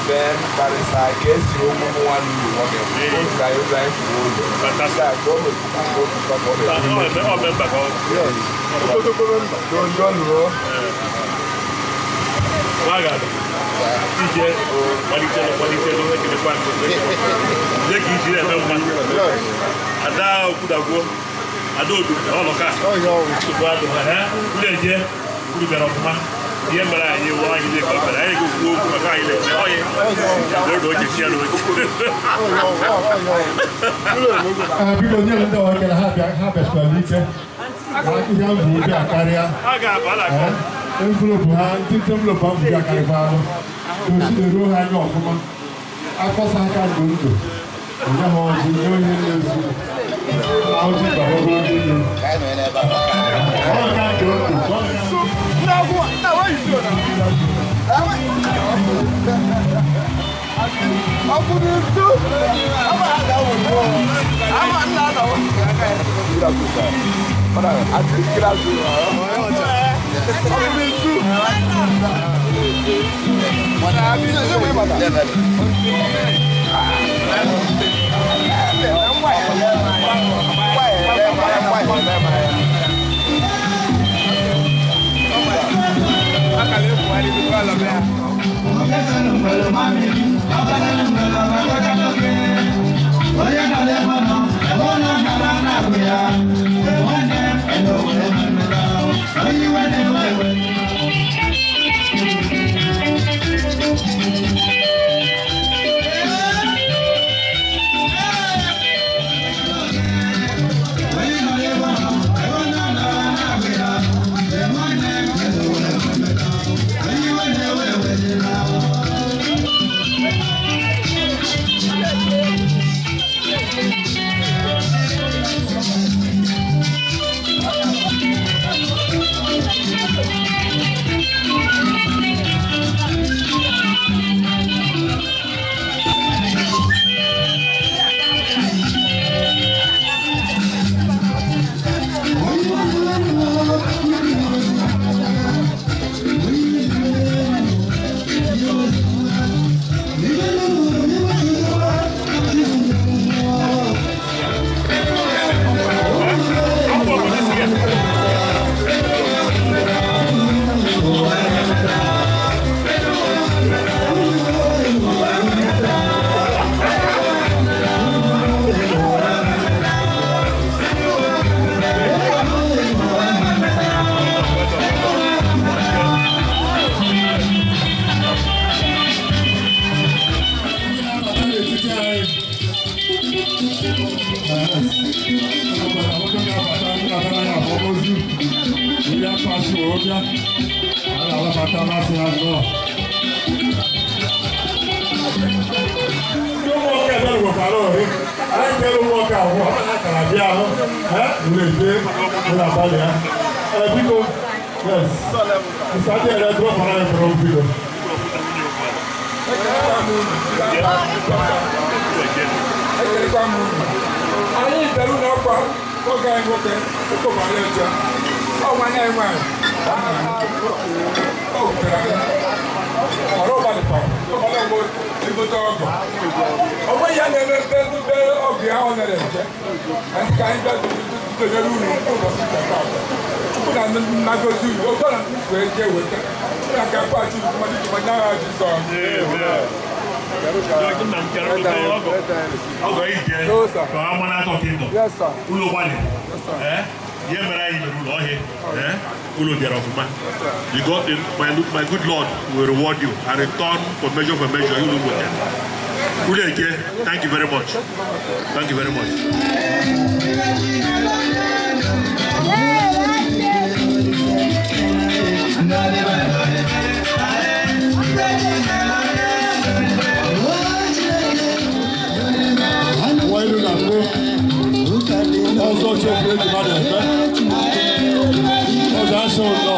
then barịsa ka esi okwu mụ nwanne uru nwoke otu ka anyị ụzọ anyị kwuru ụlọ nke a ka o mepụta ka o pụta ka ọ na-ekwu. Ije kwalitelu kwalitelu ekelekwa nke ka iji na-eme mma ada okwudagwo ada odu ọlọka nsogbu adụ ha uru eje uru bịara ọfụma ihe mere anyị wụ anyị dị ka ọ bịara anyị ga-ekwu okwu maka anyị na-eme ọyị oge oche chi ya na oche. Biko nye ndị ọwa ekele ha bịasikwara ike ihe m bụ ụdị a karịa envelopu ha ndị envelopu ahụ bụ akarịkwa ahụ ka o si eruo ha anya ọfụma akọsa aka ndụ ndụ Onye ha ọjị nye onye na-ezu. Ọjị bara ogologo ime. Ọ ga-adị otu. Anyị bịara ụlọ ọkwa oge anyị nwoke ụkọbara eje ọ nwanne anyị nwaanyị ọ wutere anyị ọrụ ọgbalịkwa ọgbara mgbe egote ọgọ ọ nweghị ya na-eme mbe mbe ọgụ ya ọ nara eje anyị ka anyị bịa tonyere unu ụbọchị nke taa Chukwu na nnagozi unu otu na nnukwu eje weta Chukwu na nke akpọghachi unu mmadụ tụmadị n'agha Jizọs. Ọgọ ije ka ọ mara atọ kingdom. Ụlọ gbalị. Ihe mere anyị mere ụlọ ọhịa. Ụlọ bịara ọfụma. My good Lord will reward you and return for measure for measure. Ụlọ weta. Ụlọ eke, thank you very much. Thank you very much. Wọ́n na mbụ ọzọ chefuru eji mmadụ eme ọzọ asị ụlọ.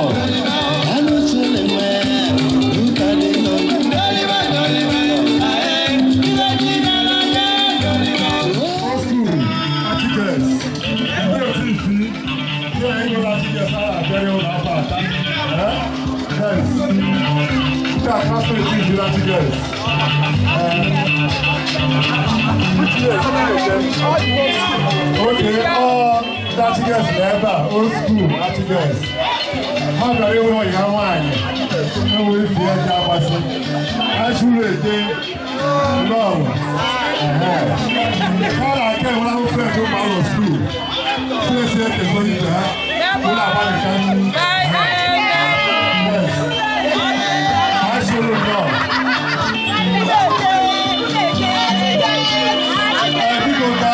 Okay, all Achigers na ebe a, old school Achigers. Ha bịara ịhụ ọyị ha nwaanyị, enwe ife ya ji agbasị. Achụrụ ede lọrụ. Ha na-aka enwere ahụ fred ụmụ alụ skuul. Sinesi ekego ibe ha, ụlọ agbalịka. Achụrụ nnọọ. Biko ka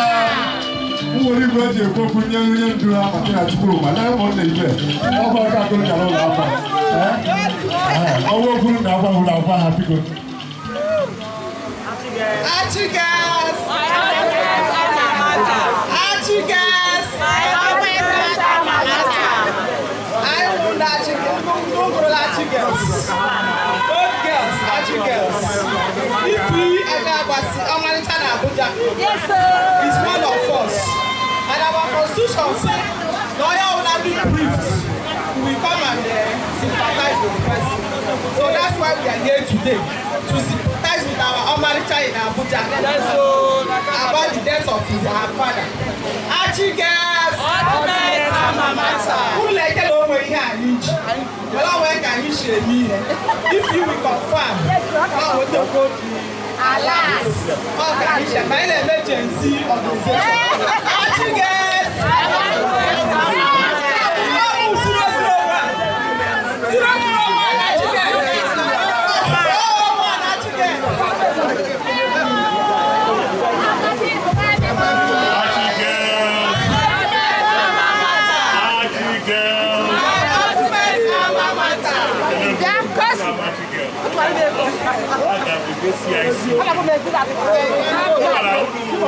nwere igwe eji ekwu okwu nye onye ndu ha maka na Chukwuma na ụmụnna ibe ọ bụ aka akụrụ gara ụlọ akwa ọnwa okwuru na akwa ụlọ akwa ha biko. Achigers! Ejeagbasi, Ọmalịcha na Abuja. Yes, sir. Is one of us. And our constitution say na onye ọbụla dị briefed, we come and sympathize with the person. So that's why we are here today, to sympathize with our Ọmalịcha in Abuja. Yes, sir. About the death of his her father. Achi girls! Ultimate alma mater. Ụlọ ekele onwe ihe anyị ji. Were onwe ka anyị si eme ihe. If you will confirm, ọ wetakwa obi. Ọ ka anyị si eme. Anyị na-eme Gen Z organization. Achi girls! Ọ bụ 001. 001 Achi girls. 001 Achi girls.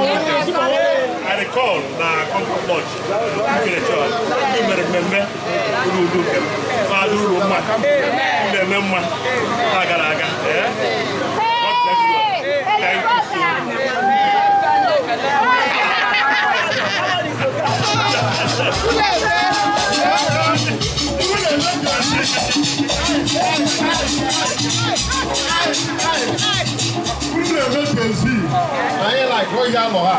I recall na Concord Lodge, Nkere Church, ndị mere mmemme uru udo nke m, fadụ uru mma, na-eme mma na gara aga. Eh? God bless you all. Thank you so much. Unu na-eme Gen Z, anyị like oge anọ ha.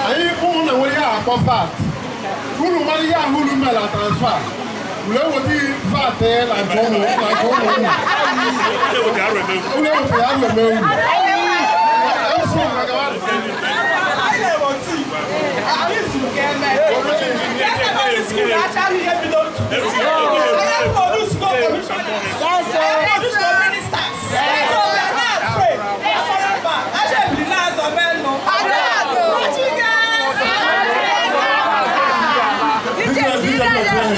Anyị ụmụ na nwere ihe a akpọ VAT. Unu mara ihe ahụ unu mere na transfer. Unu eweta VAT na nke ụmụ na nke ụmụ unu. Unu eweta ya arụ eme unu. Esi ụmụ na gawa. Anyị zuru ka eme. Secondary school achaghị ihe bidoro today. Anyị produce go commissioners. Anyị produce go ministers. So we are not afraid. Acha ebili na-azọ menụ. Achi girls! Thank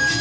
you.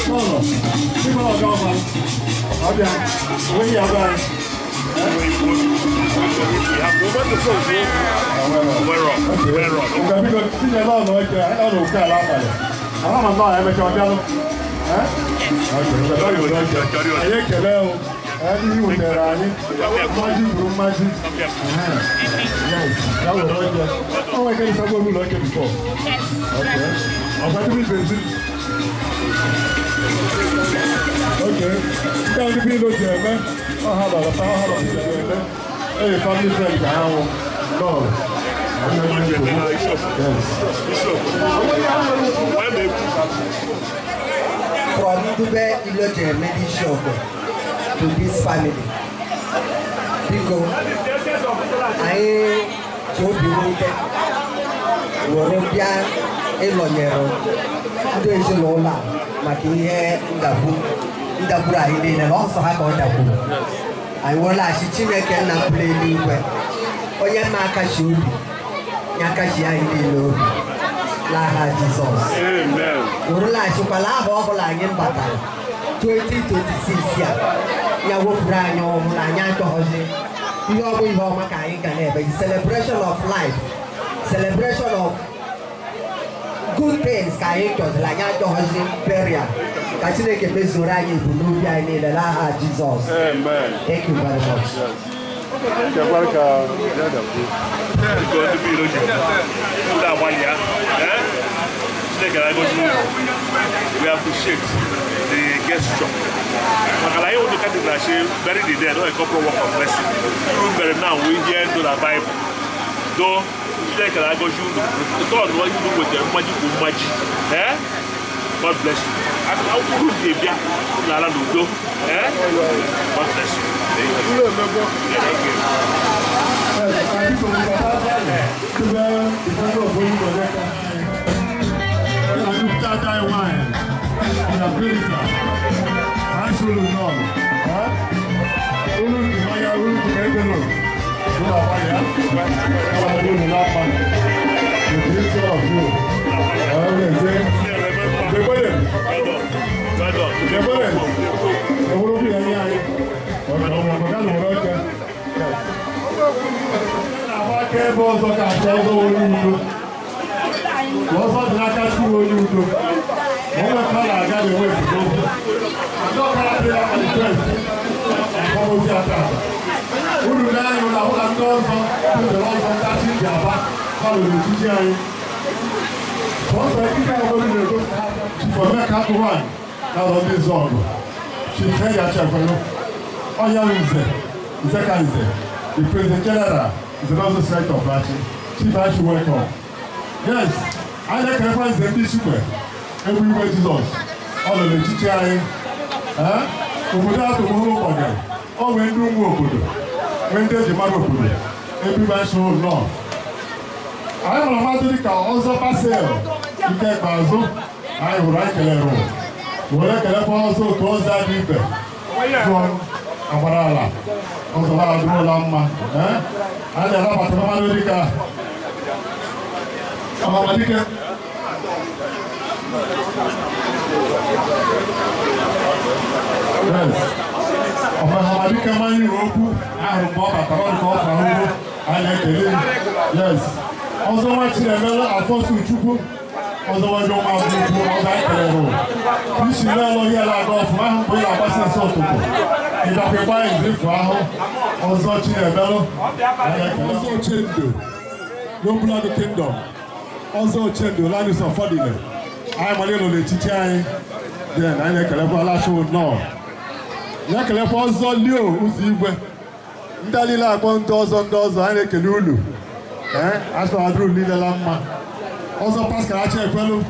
Lọ́lọ́, nígbà ọ̀gá ọba, ọbẹ̀ òwe yà bá ẹ. Nga biko tinye lọ́ọ̀nù oche lọ́ọ̀nù oke ala abalị. Ama ma nọọ emecha ọbịa nụ. Anyị ekele o. Ndị i wetara anyị. Mmaji gburu mmaji. Yes, ya were oche. O nwere ike ịsago ụlọ oche before. Okay. Ọgwa tupu ibe. Okay. Nke a ndị bi ilo ji eme, ọha bara ta ọha bara ji eme. Ee, family friend ka ha nwụ. Lọọlụ. From Dube Iloje Medishop to this family. Biko, anyị ji obi mwute were bịa ịnọnyere ndị ezinụlọ a maka ihe ndagbu ndagburu anyị niile na ọsọ ha ka ọ dagburu. Anyị werelaghachi Chineke nna pụrụ eluigwe, onye mma akachi obi, ya akachi anyị niile obi n'aha Jizọs. Werelaghachikwala aha ọbụla anyị batara 2026 a, ya wepụrụ anyị ọhụrụ anyị achọghọzi ihe ọ bụ ihe ọma ka anyị ga na-eme. Celebration of life, celebration of good things ka anyị chọziri, anyị achọghọzi burial. Ka Chineke mezuoro anyị ebumnobi anyị niile n'aha Jizọs. Amen. Thank you very much. Chekwara ka ya dakwuo. Biko ndị bi ilo ji unu agbalị ya. Chineke na-agọzi unu. We appreciate the gesture. Maka na anyị wụ ndị na say bury the dead, not a corporal work of mercy. Uru mere now we hear ndụ na Bible. Do Chineke na-agọzi unu. Return what unu wetara mmaji kwụ mmaji. God bless you. Akwụkwọ ji bịa n'ala n'udo. God bless you. Thank you. Aka ebe ọzọ ka achọ ọzọ onye udo. Ka ọzọ dị n'aka Chukwu onye udo. Ma ọ nwekwa na-aga na-enwe esemokwu. Ndị ọkara dị ya manifest akwamozu aka. Uru n'anya ụlọ ahụ na ndị ọzọ ndọrọ ọzọ ndị achị ji aba gbalụrụ echichi anyị. Ọzọ ikike ahụ na-ego Chief Emeka Uwan na ụlọ ndị Zọgụ. Chief Henry Achekwelu, Ọnya Nze, Nzeka Nze, the President General is also Society of Achi. Chief Achi, welcome. Yes, anyị na-ekelekwa nze ndị Ishikwe, egwu igwe Jizọs, ọ nọ n'echichi anyị. Obodo a tụgburu ụkpọgara, o nwee ndị ụmụ obodo, nwee ndị eji mara obodo, ebe ibe anyị soro nnọọ. Anyị hụrụ mmadụ dịka ọzọ Basel nke ikpeazụ, anyị hụrụ anyị kelere were kelekwa ọzọ otu ọzọ adị ibe from agbara ala ọzọ ha adịrụla mma. Anyị na-anabata mmadụ dịka Ọhamadike. Yes. Ọhamadike mmanya okwu ahụrụ mgbe ọ batara ọ dị ka ọ fara ugbo anyị na-ekele. Yes. Ọzọ nwa Chinemelu Afọsụ Chukwu, ọzọ nwa Jọma Abụkwu, ọzọ anyị kelere. Isi n'elu ihe na-aga ọfụma ahụ mgbe ị na-agbasa nsọ ụtụtụ. Ịdakwa ịgba izu ahụ ọzọ Chinemelu. Ọzọ Ochendo, n'Obulago Kingdom. Ọzọ Ochendo, Linus Ọfọdịle. Anyị mara ịnọ n'etiti anyị. Then anyị na-ekelekwa Alasho nnọọ. Na-ekelekwa ọzọ Leo ụzọ igwe. Ndị niile akpọ ndị ọzọ ndị ọzọ anyị na-ekele unu. Asọ adịrị niile la mma. Ọzọ Pascal Achekwelu,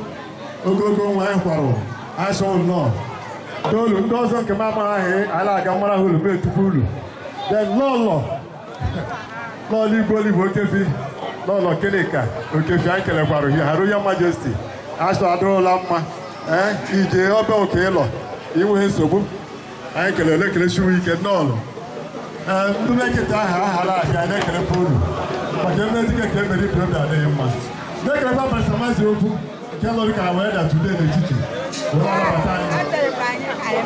ogologo nwa anyị kwarụ asọ nnọọ. Toolu ndị ọzọ nke m amaraghị anyị na-aga mara ha olu mee tupu ulu. Then lọlọ lọlọ igwe Olive Okefi, lọlọ Kịnịka Okefi anyị kelekwara ya, Her Royal Majesty. Asọ adịrịla mma. Ije ọbịa oke ịlọ Inwe nsogbu. Anyị kelere ekele chiwu ike nnọọlụ. Ee, ndị mekịta ahụ aghara abịa na-ekele unu maka eme dịka ka emere ibe obi adịghị mma. Na-ekelekwa Pastor Maazị Okwu nke lụrụ ka wee da today n'etiti wee anabata anyị.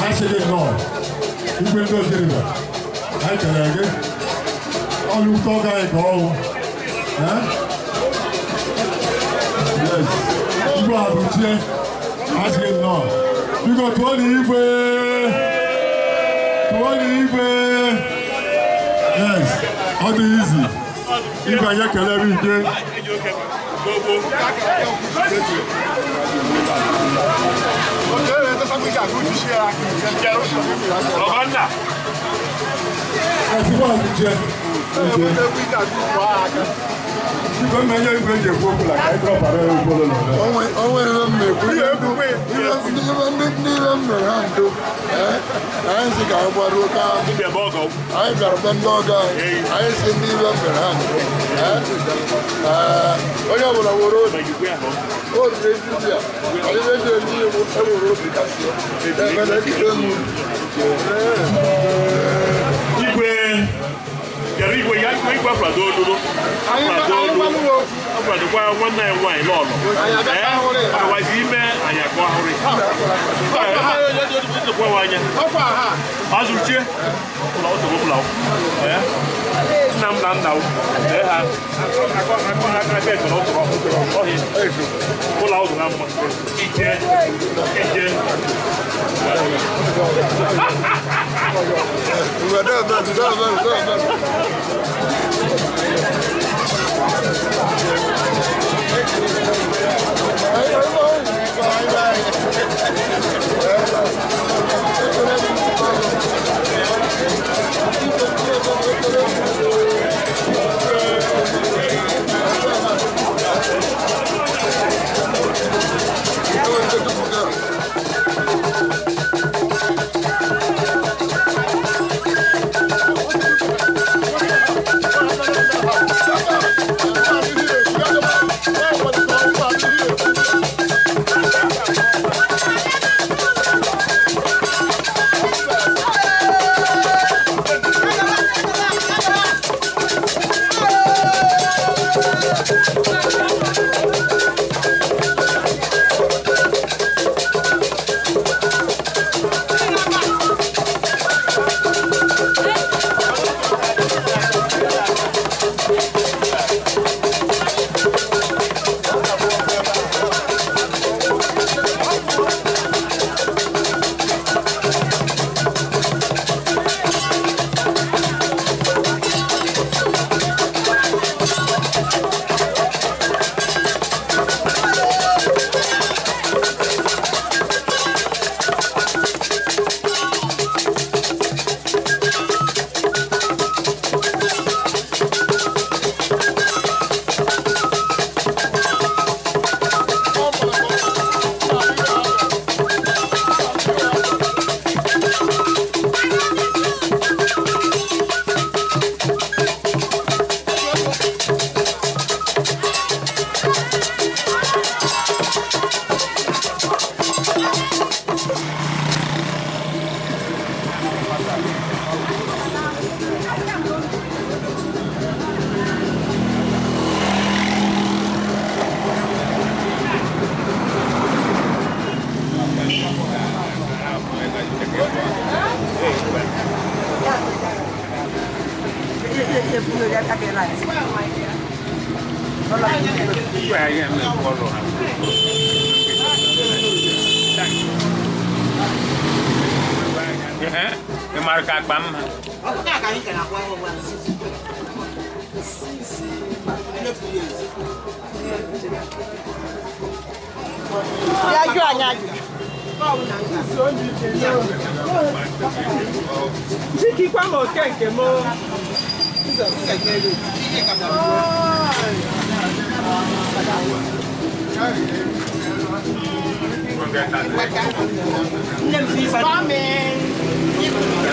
Anyị sị gị nnọọ, igwe ndị okerịba, anyị kelere gị. Ọlụ ụtọ ọga anyị ka ọwụ. Yes, igwe abụchie, anyị sị gị nnọọ. Biko tụọ na igwe, tụọ na igwe. Yes, ọ dị izi. Igwe anyị ekelere ike. Ẹ̀sìnkú àbújẹ. Biko mma nye igwe eji ekwu okwu na ka anyị drọpara ya okwu ụlọ n'ụlọ. Onwe ihe m na-ekwu, ihe ndị niile m mere ha ndo, anyị si ka anyị gbaruo ka anyị bịara be ndị ọgọ anyị, anyị si ndị ibe m mere ha ndo. Onye ọbụla were obi, obi ezi ya, anyị eji eri iwu ewere obi kasị ya, ekele m. Igwe bịara igwe ya igwe afrado olulu afrado olu afradokwa nwanne anyị nwaanyị lọlọ ee ọwazi ime anyị akọ ahụrị nsogbu anya azụchie ụlọ nsogbu ụlọ nna m na nna m lee ha akọ akọ aka aka ekele ụtụrụ ọhịa ụlọ ụzọ na mma ije ije. Ị mara ka akpa mma? Since 11 years. Ya jụọ anyị ajụjụ. Chikikwa m oke nke m. Nne m is coming.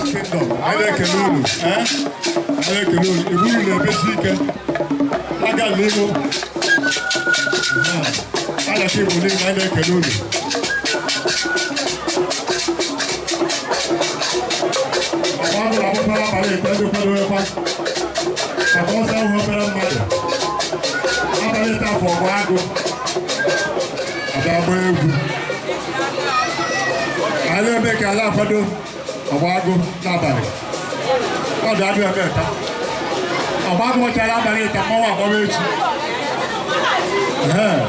Kingdom. Anyị na-ekele unu, eh? Anyị na-ekele unu. Iwu unu na-emesi ike. Aga n'ihu. A na-achọ Igbo niile, anyị na-ekele unu. Ọkwa bụrụ akwụkwọ abalị ekpe ndị kwado ekwa. Maka ọsọ ahụ obere mmadụ. Anyị ebe ka ala akwado ọgba agụ n'abalị. Ọ dị adị ebe ta. Ọgba agụ nwechara abalị ịta mmanwụ agbaba echi. Ee.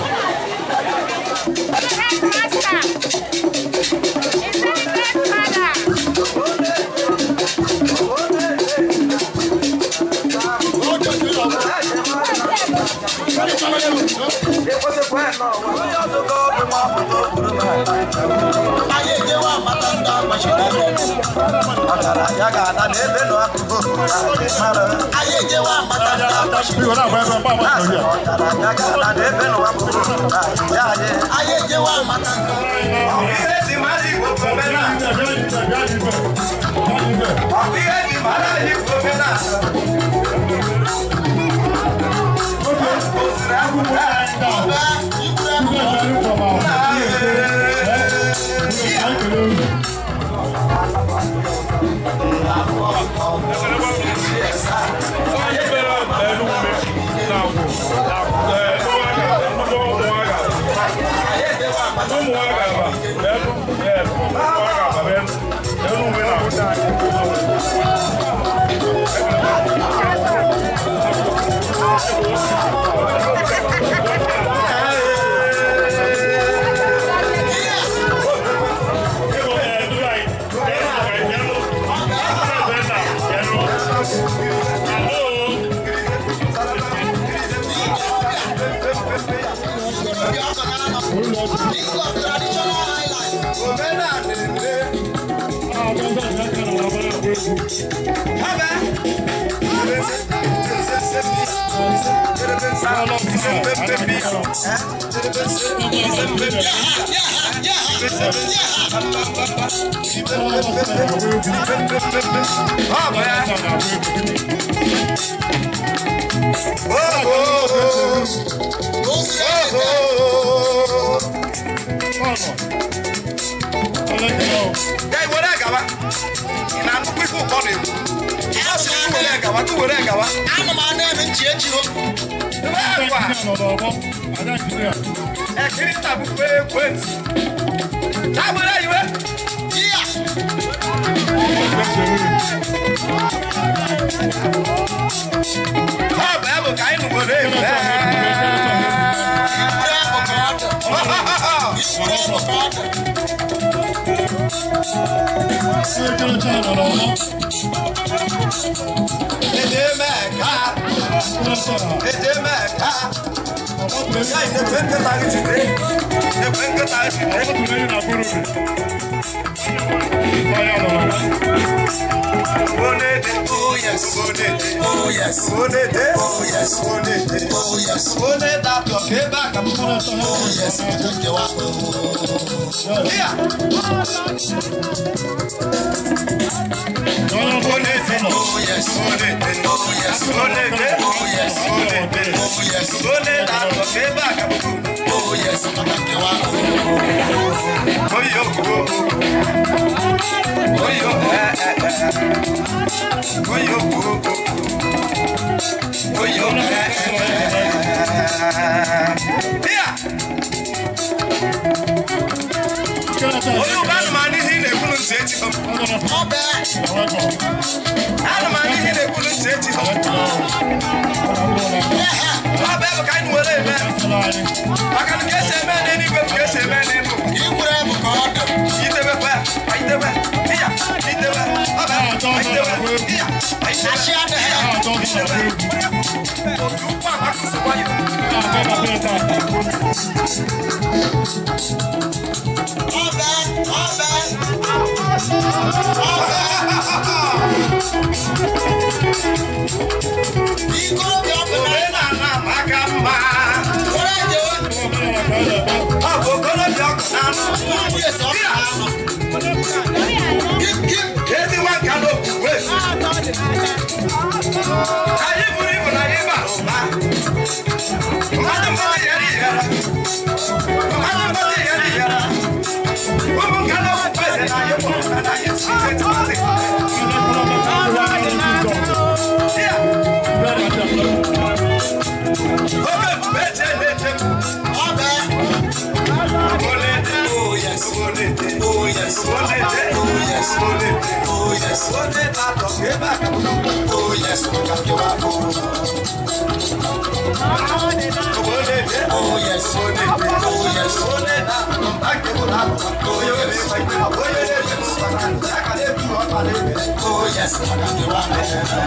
Oh yes. Oh yes, oh yes, oh yes. Oh yes, oh yes, oh yes, oh yes, Oh yes, oh yes, oh yes,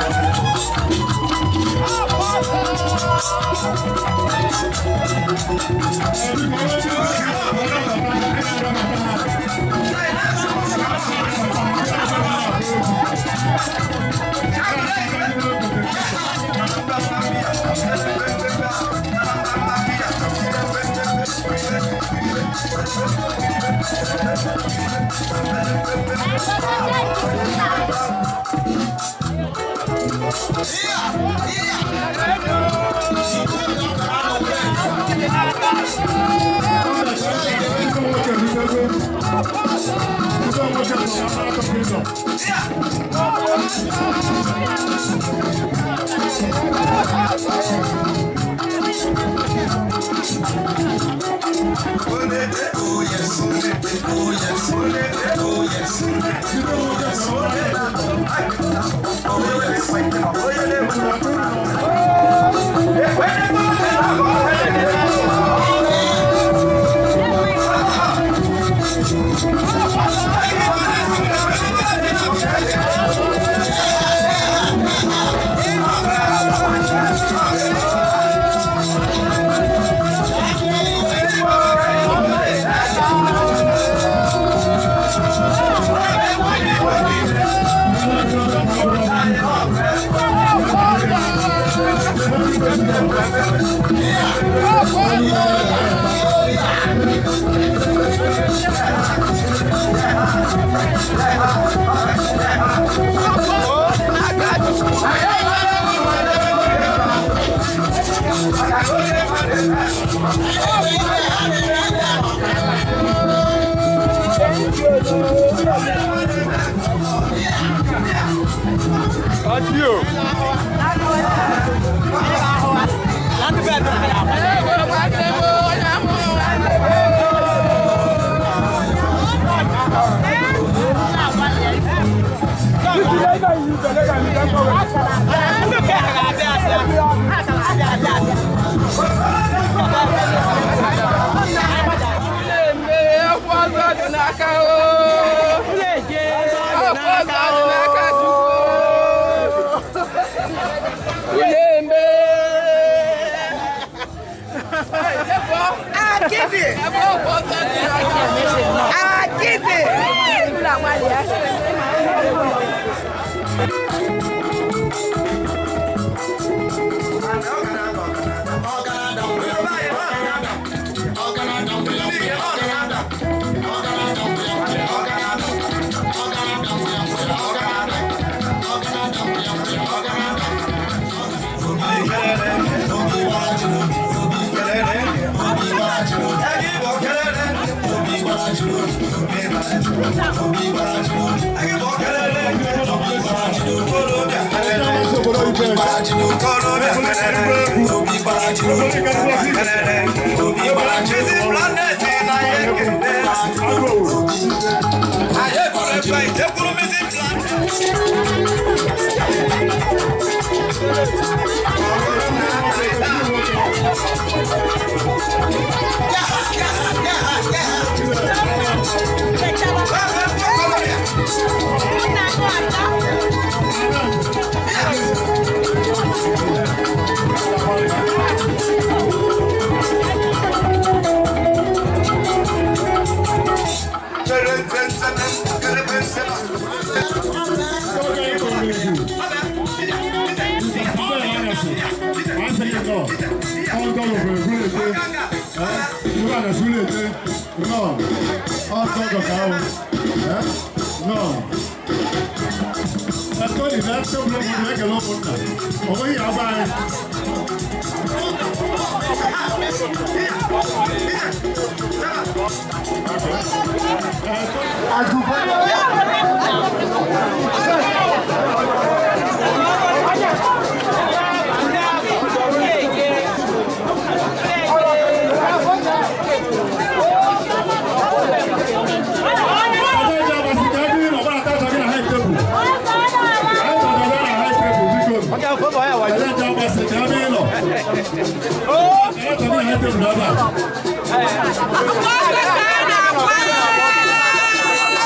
tebụl ebe a.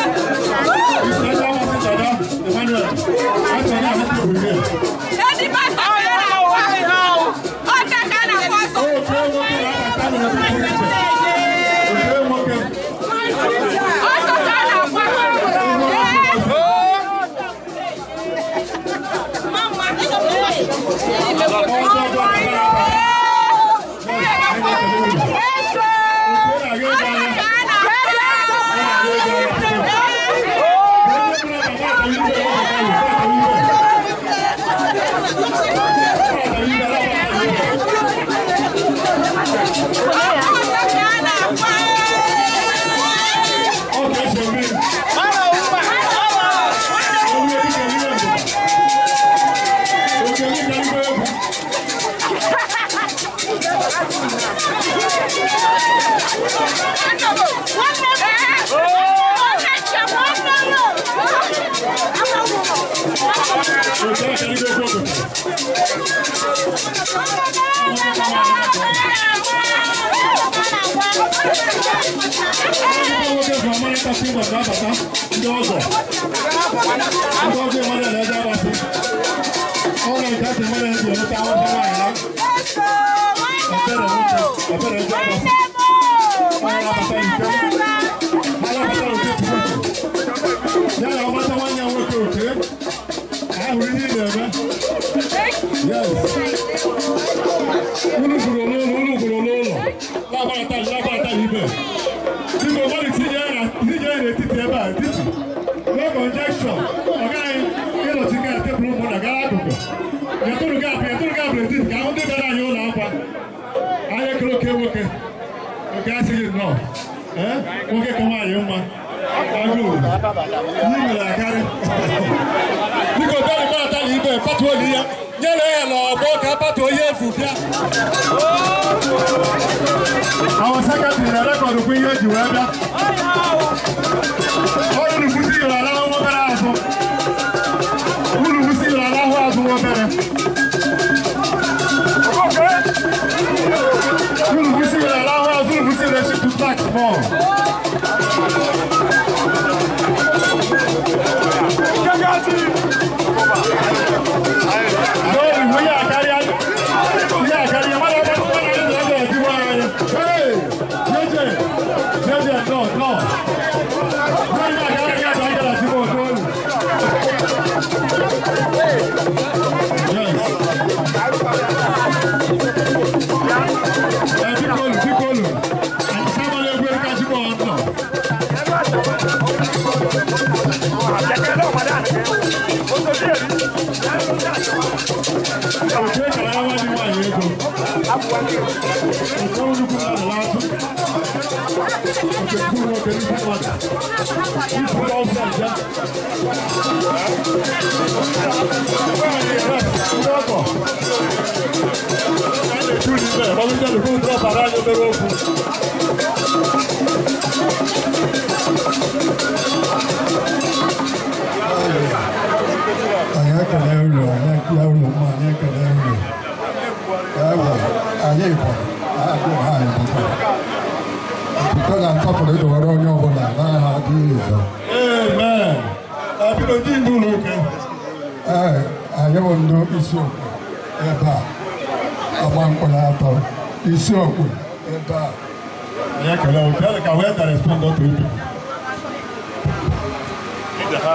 Mr. Agbasi Dada Emmanuel, achọrọ ya na tebụl here. Oke nwoke. Nwoke bụ ọmarịcha ụbọchị na-abata ndị ọgọ. Ndị ọgọ Emmanuel Eze Agbasi. Ọ na nke asị Emmanuel si enweta awụsa nwaanyị na ebere nwoke, ebere Eze Agbasi. Ọ na-abata nke ha na-abata oke pụrụ iche. Ya na ọmata nwanne ya nwoke oke. Ahụrụ ihe ị na-eme. Yes. Unu kwuru n'ụlọ, unu kwuru n'ụlọ. Na-agbata na-agbata ibe. Biko mmadụ tinye ya n'etiti ebe a, etiti. No congestion. Ọ gaghị ịnọchi gaa tebụl ụmụnna gaa akụkụ. Nyetụrụ gap, nyetụrụ gap n'etiti ka ahụ ndị bịara anyị ụlọ akwa. Anyị ekele oke nwoke. Oke asịghị nnọọ. Ee, nwoke ka nwaanyị mma. Agụụ. Ihe mere akarị. Biko bịa gbata na ibe patuo ya. Nyere ya n'ọgbọ ka a patuo ihe efu bịa. Our secretary na-rekọdụ kwa ihe eji wee bịa. Ọ ruru kwụsị yoro ala ahụ obere azụ. Uru kwụsị yoro ala ahụ azụ obere. Uru kwụsị yoro ala ahụ azụ, uru kwụsị yoro esi to tax more. N'olu, ihe akarịa, ihe akarịa, mmadụ ọgbakọ mmadụ anyị na-aga etigbu anyị. Hey! JJ! JJ, no, no. Ndị akarịa ka anyị gara tigbu otu olu. Yes. Ee, biko olu, biko olu. Sábà na-egwu erika chigbu ọnọ. Oke kara nwa dị nwaanyị ego. Oke nnukwu mmadụ na-atụ. Oke kwuru nwoke nnukwu mmadụ. Ibu ọsọ nje. Ndị ọgọ. A na-echu n'ibe, ọ bụ ndị ọdụkwu drọpara anyị obere okwu. Anyị ekele unu, anyị ekele unu mma, anyị ekele unu. Ewe, anyị bụ agụ ha ebube. Otuto na nsọpụrụ dịwara onye ọbụla n'aha Jizọs. Amen. Biko ndị Igbo ụlọ ụka. Ee, anyị bụ ndị isi okwu ebe a. Agba mkpụrụ atọ, isi okwu ebe a. Anyị ekele unu. Bịa ka wee ka respond to you. Either ha,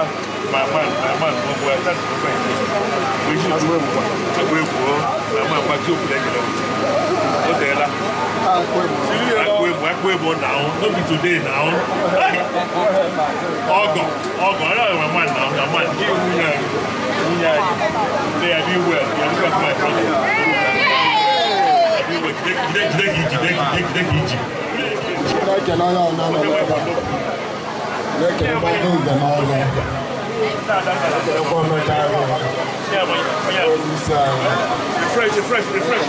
my man, my man, we my man, now, no be today now. Ogo, Ogo, I know my man now, my man, he they are doing well. They are doing well. Na-ekele onye ọbụla nọ n'ebe a. Na-ekelekwa ndị nze na ọzọ. Na-ekelekwa omeka ahụ. Onye isi anyị. Refresh, refresh, refresh.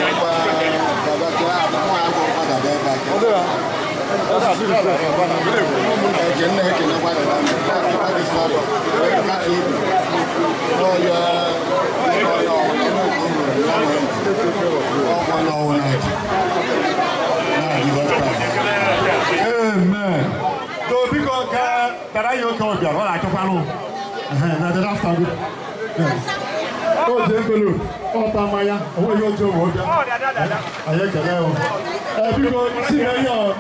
Dada ya oke ọbịa, ọ na-achọkwanụ. Na dada after good. O ji envelope, ọta mmanya, o nweghị oche ụmụ ọbịa. Anyị ekele o. Ee, biko, si na ihe ọ.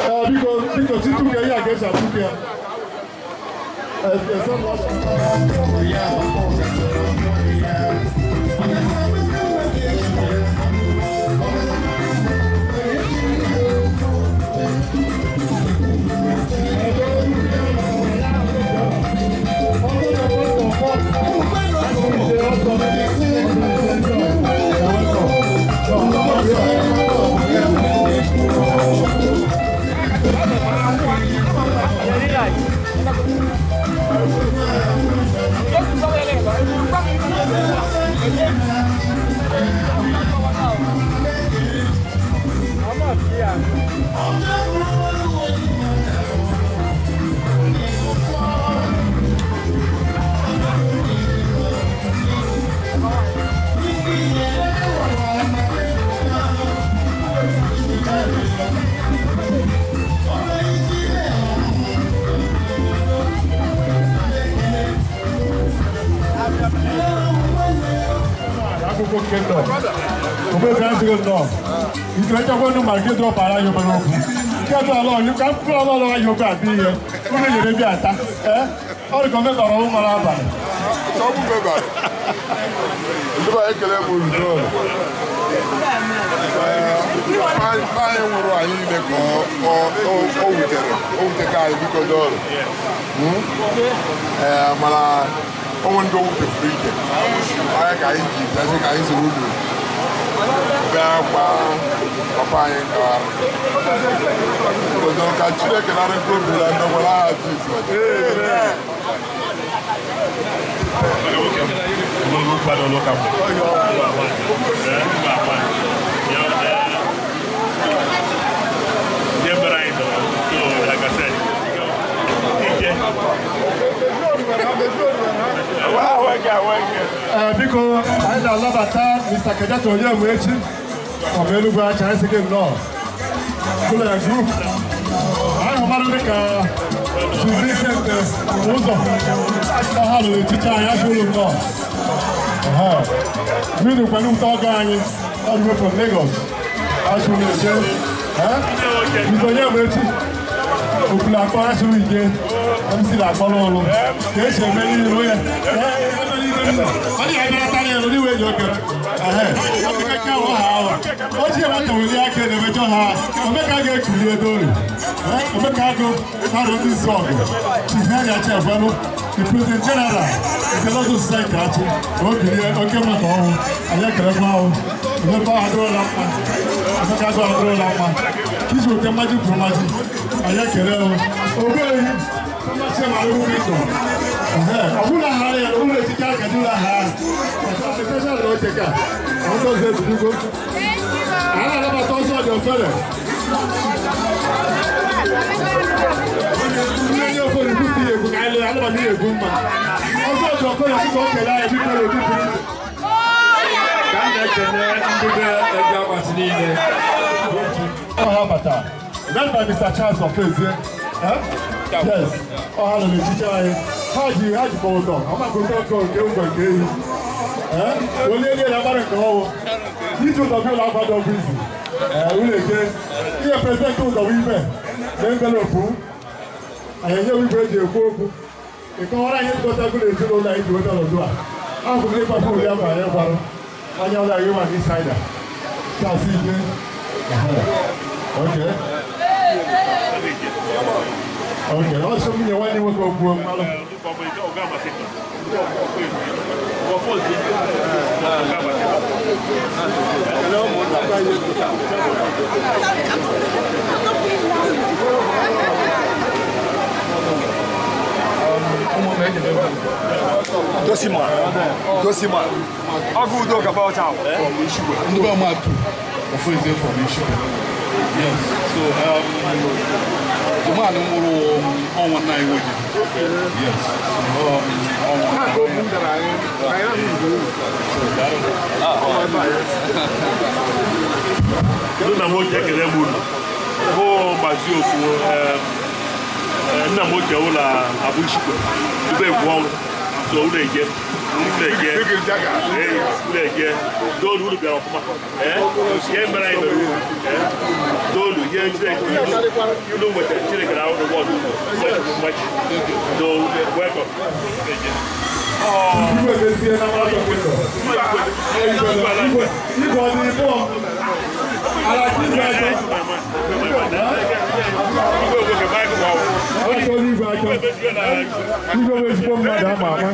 Ee, biko, biko, tutu ka ihe a ga-esi atụkwu ya. Akwụkwọ kingdom obe ka nsị nnọọ nke nchekwa ndị ma nke drọpara anyị obere okwu nke dị ala ọnyụ ka mkpụrụ ọlụ ọlụ anyị obe abịa ihe unu nyere bịa ata ee ọ dị ka o mekọrọ ụmụ n'abalị. Ndị be anyị, ekele m unu. Anyị nwụrụ, anyị niile ka o wutere, o wuteka anyị, biko dọọlụ. Ee, mana onwe ndị o wutefuru ike anya ka anyị ji bịazi ka anyị soro unu bịa gwa papa anyị ka obodo ka Chineke nara mkpụrụ obi na ndokwa n'aha Jizọs. Ogologo kwado n'ụka bụ ihe mere anyị dọrọ. So like I said, ike. Ee, biko, anyị na-anabata Mr. Kejato Onyemụ echi from Enugu Acha. Anyị sị gị nnọọ. Ụlọ ya group. Anyị hụmarụ dịka Vincent ụzọ ọha lụrụ echiche anyị asị ụlọ nnọọ. Mmiri kwanye ụtọ ọgọ anyị all the way from Lagos. Asị ụlọ eche. Mr. Onyemụ echi. Okulu akpọ asị ụlọ ike. MC na-akpọ n'ụlọ. Ka esi eme n'ihu ya. Ọ dị ebe ata ya n'orí wee jọ kẹ. Ó ti yẹ wọ́n wòlíì aka na-emejọ ha. Omeka ga-ekuli ebe olu. Omeka agụ arụ ndị zọgụ. Chief Henry Achefelu, the President General nke London Society Achị, obilie oke mmadụ ọhụụ. Anyị ekelekwa ahụ. Omeka adịrọla mma. Omeka agụ adịrọla mma. Kisi oke mmaji kwuru mmaji. Anyị ekele ahụ. Ogbuehi, mmachi ma arụrụ ụzọ. Ọbụla ha ya, ụlọ etiti aka dị ụlọ ha. Especially na oche ka. Àwọn tó ṣe ètùtù. Àwọn alábàtà ọsọ ọdẹ ọfẹlẹ. Ndị onye ofe orikwu ti egwu ka anyị alụba ihe egwu mma. Ọsọ ọdẹ ọfẹlẹ kíkọ kele anyị biko na otu pụrụ. Ka m na-ekene ndị be ebe agbasi niile. Ọha bata. Led by Mr. Charles Ofezie. Yes. Ọha nọ n'etiti anyị. Ha ji ha jikwa ụtọ. Amaghị ụtọ nke ụgwọ nke ehi. Onye ndị na-agbara nke ọwụ. Iji ụzọ bi ụlọ akwado bụ izu. Ee, ụlọ eke. Ihe president ụzọ bụ ibe. Na envelope. Anyị enyeghị igwe eji ekwu okwu. Ịkọwara anyị nkọta gụ na ezinụlọ anyị ji weta ọnọdụ a. Ahụ m n'ịkpapụ ụdị akwa anyị gwarụ. Anya ụlọ anyị nwa insider. Charles Ike. Okay. Okay, ọsọ nwunye nwanne nwoke okwu mmalụ. Dosima. Dosima. Ọgụ udo gaba ọcha. Ndị be mmadụ Ofueze from Ishikwe. Yes. So the man nwụrụ ọnwa nna anyị nwoke. Yes. So ọnwa. Ndị nna m ochie ekele m unu. Bụ Mazi Okwu, nna m ochie ụlọ abụ Ishikwe, ebe egwu ọnwụ. So unu eje, unu eje, unu eje. Doolu unu bịara ọfụma. Ihe mere anyị mere unu. Doolu ihe Chineke unu nwetara Chineke na ụgwọ ọdụ mmachi. So welcome. Eje. Igwe bụ ezigbo mmadụ ama ama.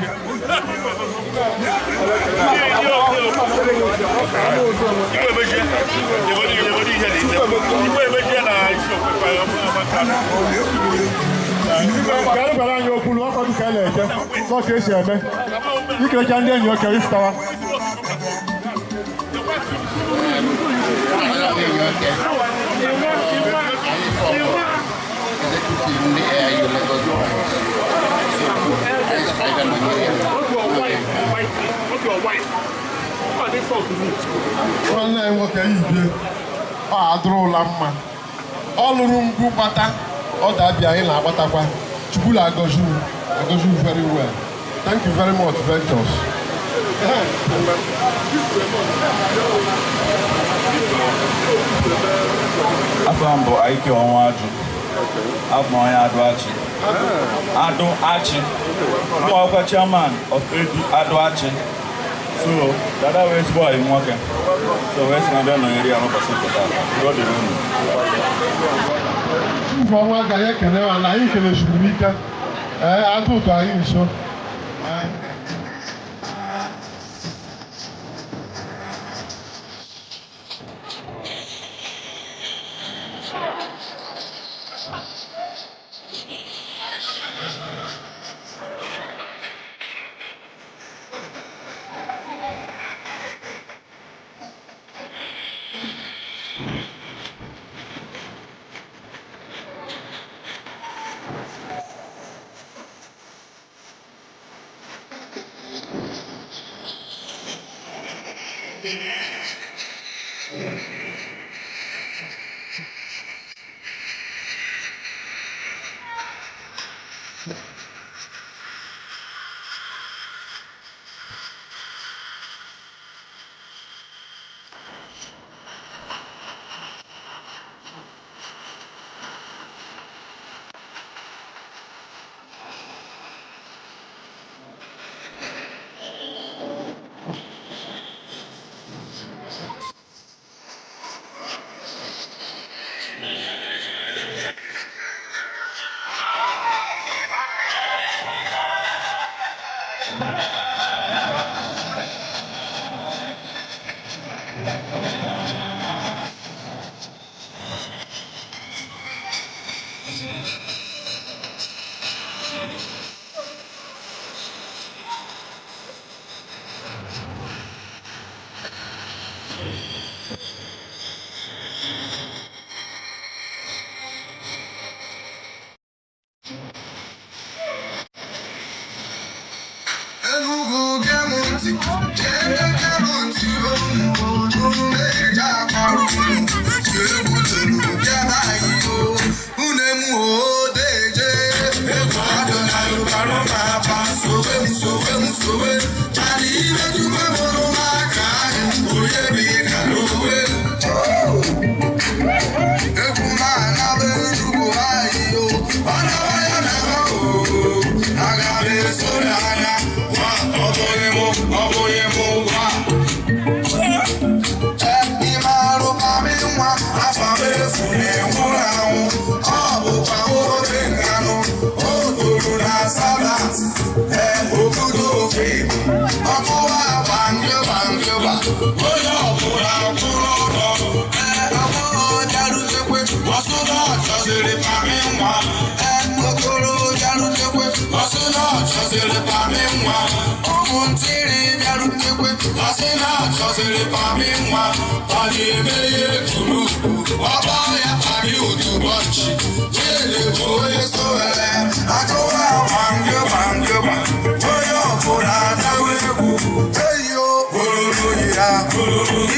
Ka anyị gwara anyị okwu na ọkọdụ ka a na-eche nọ ka esi eme ikerecha ndị enyi oke ịfụtawa. Executive ndị AIU Lagos branch. So, Nwanne anyị nwoke ibie ọ adụrụla mma, ọ lụrụ ngwu gbata ọ dabịa anyị na-agbatakwa. Chukwu na-agọzi unu, agọzi unu very well. Thank you very much, Ventures. Afọ m bụ Ike Ọnwajụ. Abụ m onye Adụachi. Adụachi. M ọkwa chairman of AD Adụachi. So, dada wee ezigbo ọyị nwoke. So, wee sị na bịa nọnyere ya n'ụbọchị nke taa. Udo dịrị unu. Chief ọnwa agaghị ekele ma na anyị kelechiri m ike. Ee, agụụ tụ anyị nso.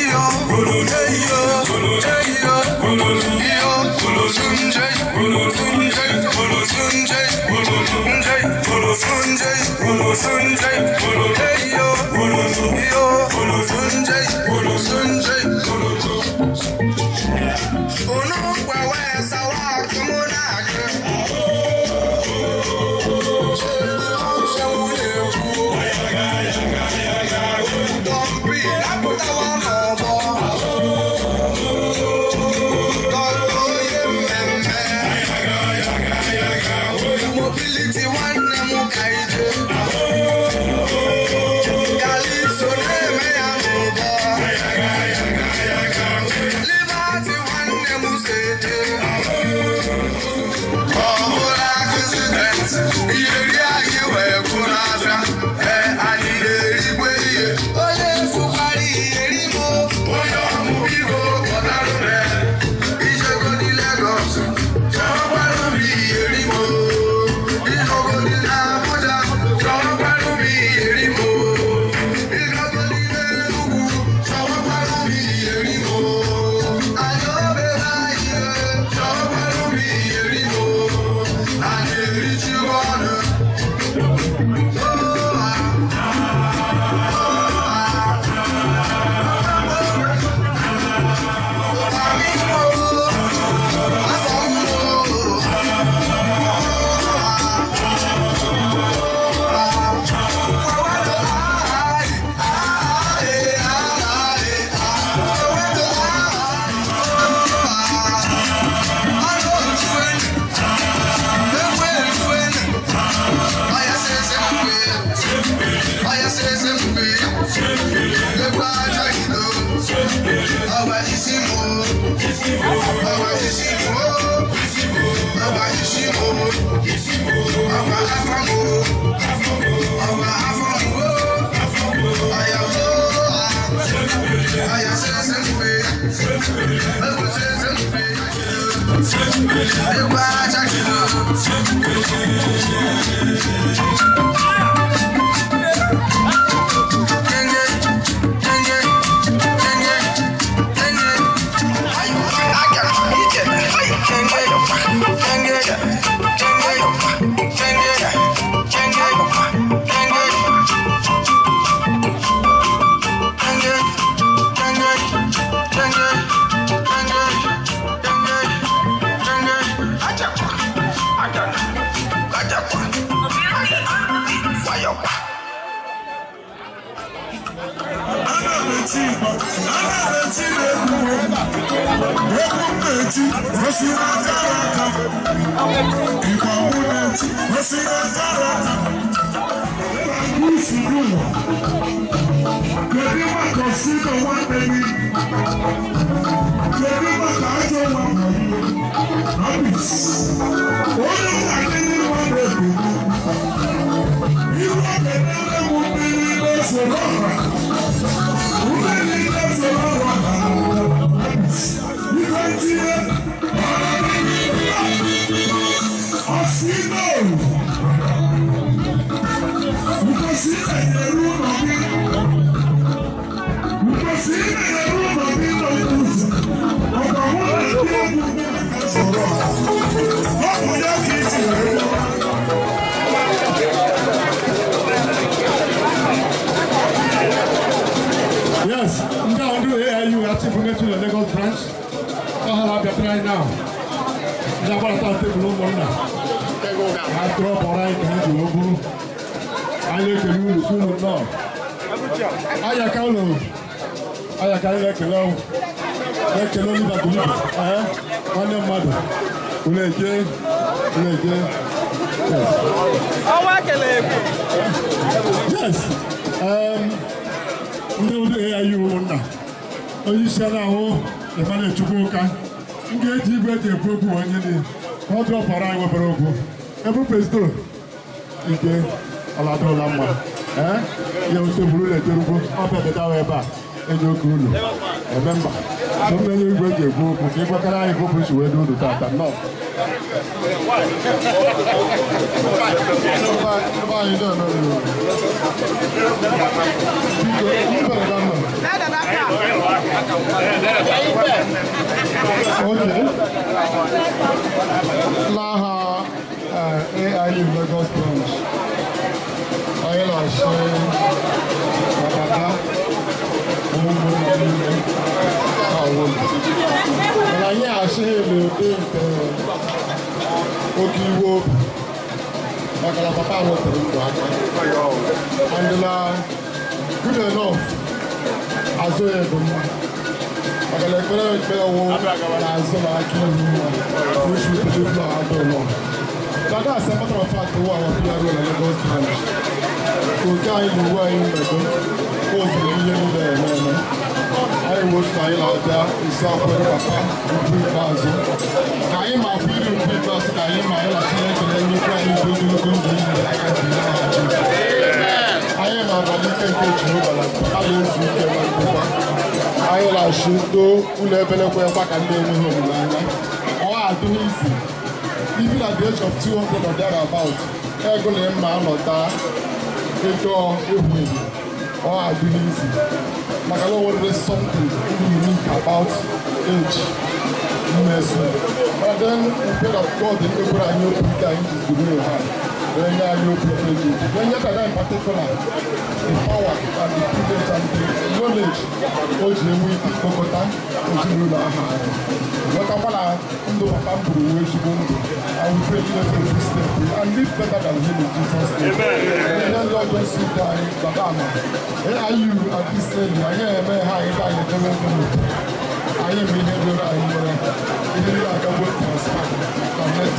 Iyo, Yes, ndị a ndị AIU achịfụnetu na Lagos branch ọ ha na-abịatara anyị now. Ndị agbarata tebụl ụmụnna ha tụrụ ọbọrọ anyị ka ha ji wee bụrụ anyị na-ekele unu si unu nnọọ. Anyị aka ụlọ anyị aka anyị na-ekele ọnwụ na-ekele Oliver Golibe ee nwanne mmadụ unu eje unu eje. Yes. Ọnwa kele ekwu. Yes. Ndị ụlọ AIU ụmụnna onye isi a na-ahụ Emmanuel Chukwuka m ga-eji igwe eji ekwu okwu onye dị ka ọ dụrọpụrụ anyị nwebere okwu ebe prezident ike ọladụla mma ee ya tebụl na-ejerugbo ọ bịabịadawa ebe a enye oke ulu eme mba so mmenye igwe eji ekwu okwu ka ịgwakara anyị ka ụbụchi wee dị unu tata nnọọ. Okay. N'aha AIU Lagos branch, Anyị na-asị na dada ụmụnna niile awụlụ. Mana anyị asịghị n'ụdị nke oke iwe obi maka na papa wepụrụ ndụ aka. And na good enough, azụ ya dị mma. Maka na ekpere ekpere wụ na azụ na aka ihu mma, which we believe na adụ nọ. Dada, as a matter of fact, wụ our PRO na Lagos branch. Oke anyị na uwe anyị mmego, o zuru ihe niile eme eme. Anyị wosụ anyị na-abịa isi akwere papa ugwu ikpeazụ. Ka anyị ma akwụ iri ugwu ikpeazụ ka anyị ma anyị na Chineke na-enyekwa anyị ugwu ogologo ndụ ihe aka dị n'aha Jizọs. Anyị na-abalị ike nke Jehova na a na-ezu ike na ndokwa. Anyị na-achụ ndo ụlọ ebelekwa ekwa ka ndị enweghị olileanya. Ọ adịghị izi. Even at the age of 200 or thereabout, ego na mma anọta ego ewu ewu. Ọ adịghị izi. Maka na o nwere something unique about age mmezu. But then we pray that God ekwere anyị obi ike anyị ji zuru ha. Wee nye anyị obi ike ji. Wee nye dada in particular the power and the privilege and the knowledge o ji enwe ike ịkpọkọta ezinụlọ ahụ anyị. Ghọtakwa na ndụ papa m bụrụ uwe ezigbo ndụ. And we pray Chineke will step in and live better than him in Jesus' name. Ihe ndị ọjọọ si dị anyị dada ama. AIU at this stage, anyị eme ha anyị ga anyị edewe ndụ n'udo. Anyị eme ihe doro anyị nwere ihe ndị agagbo transfer na net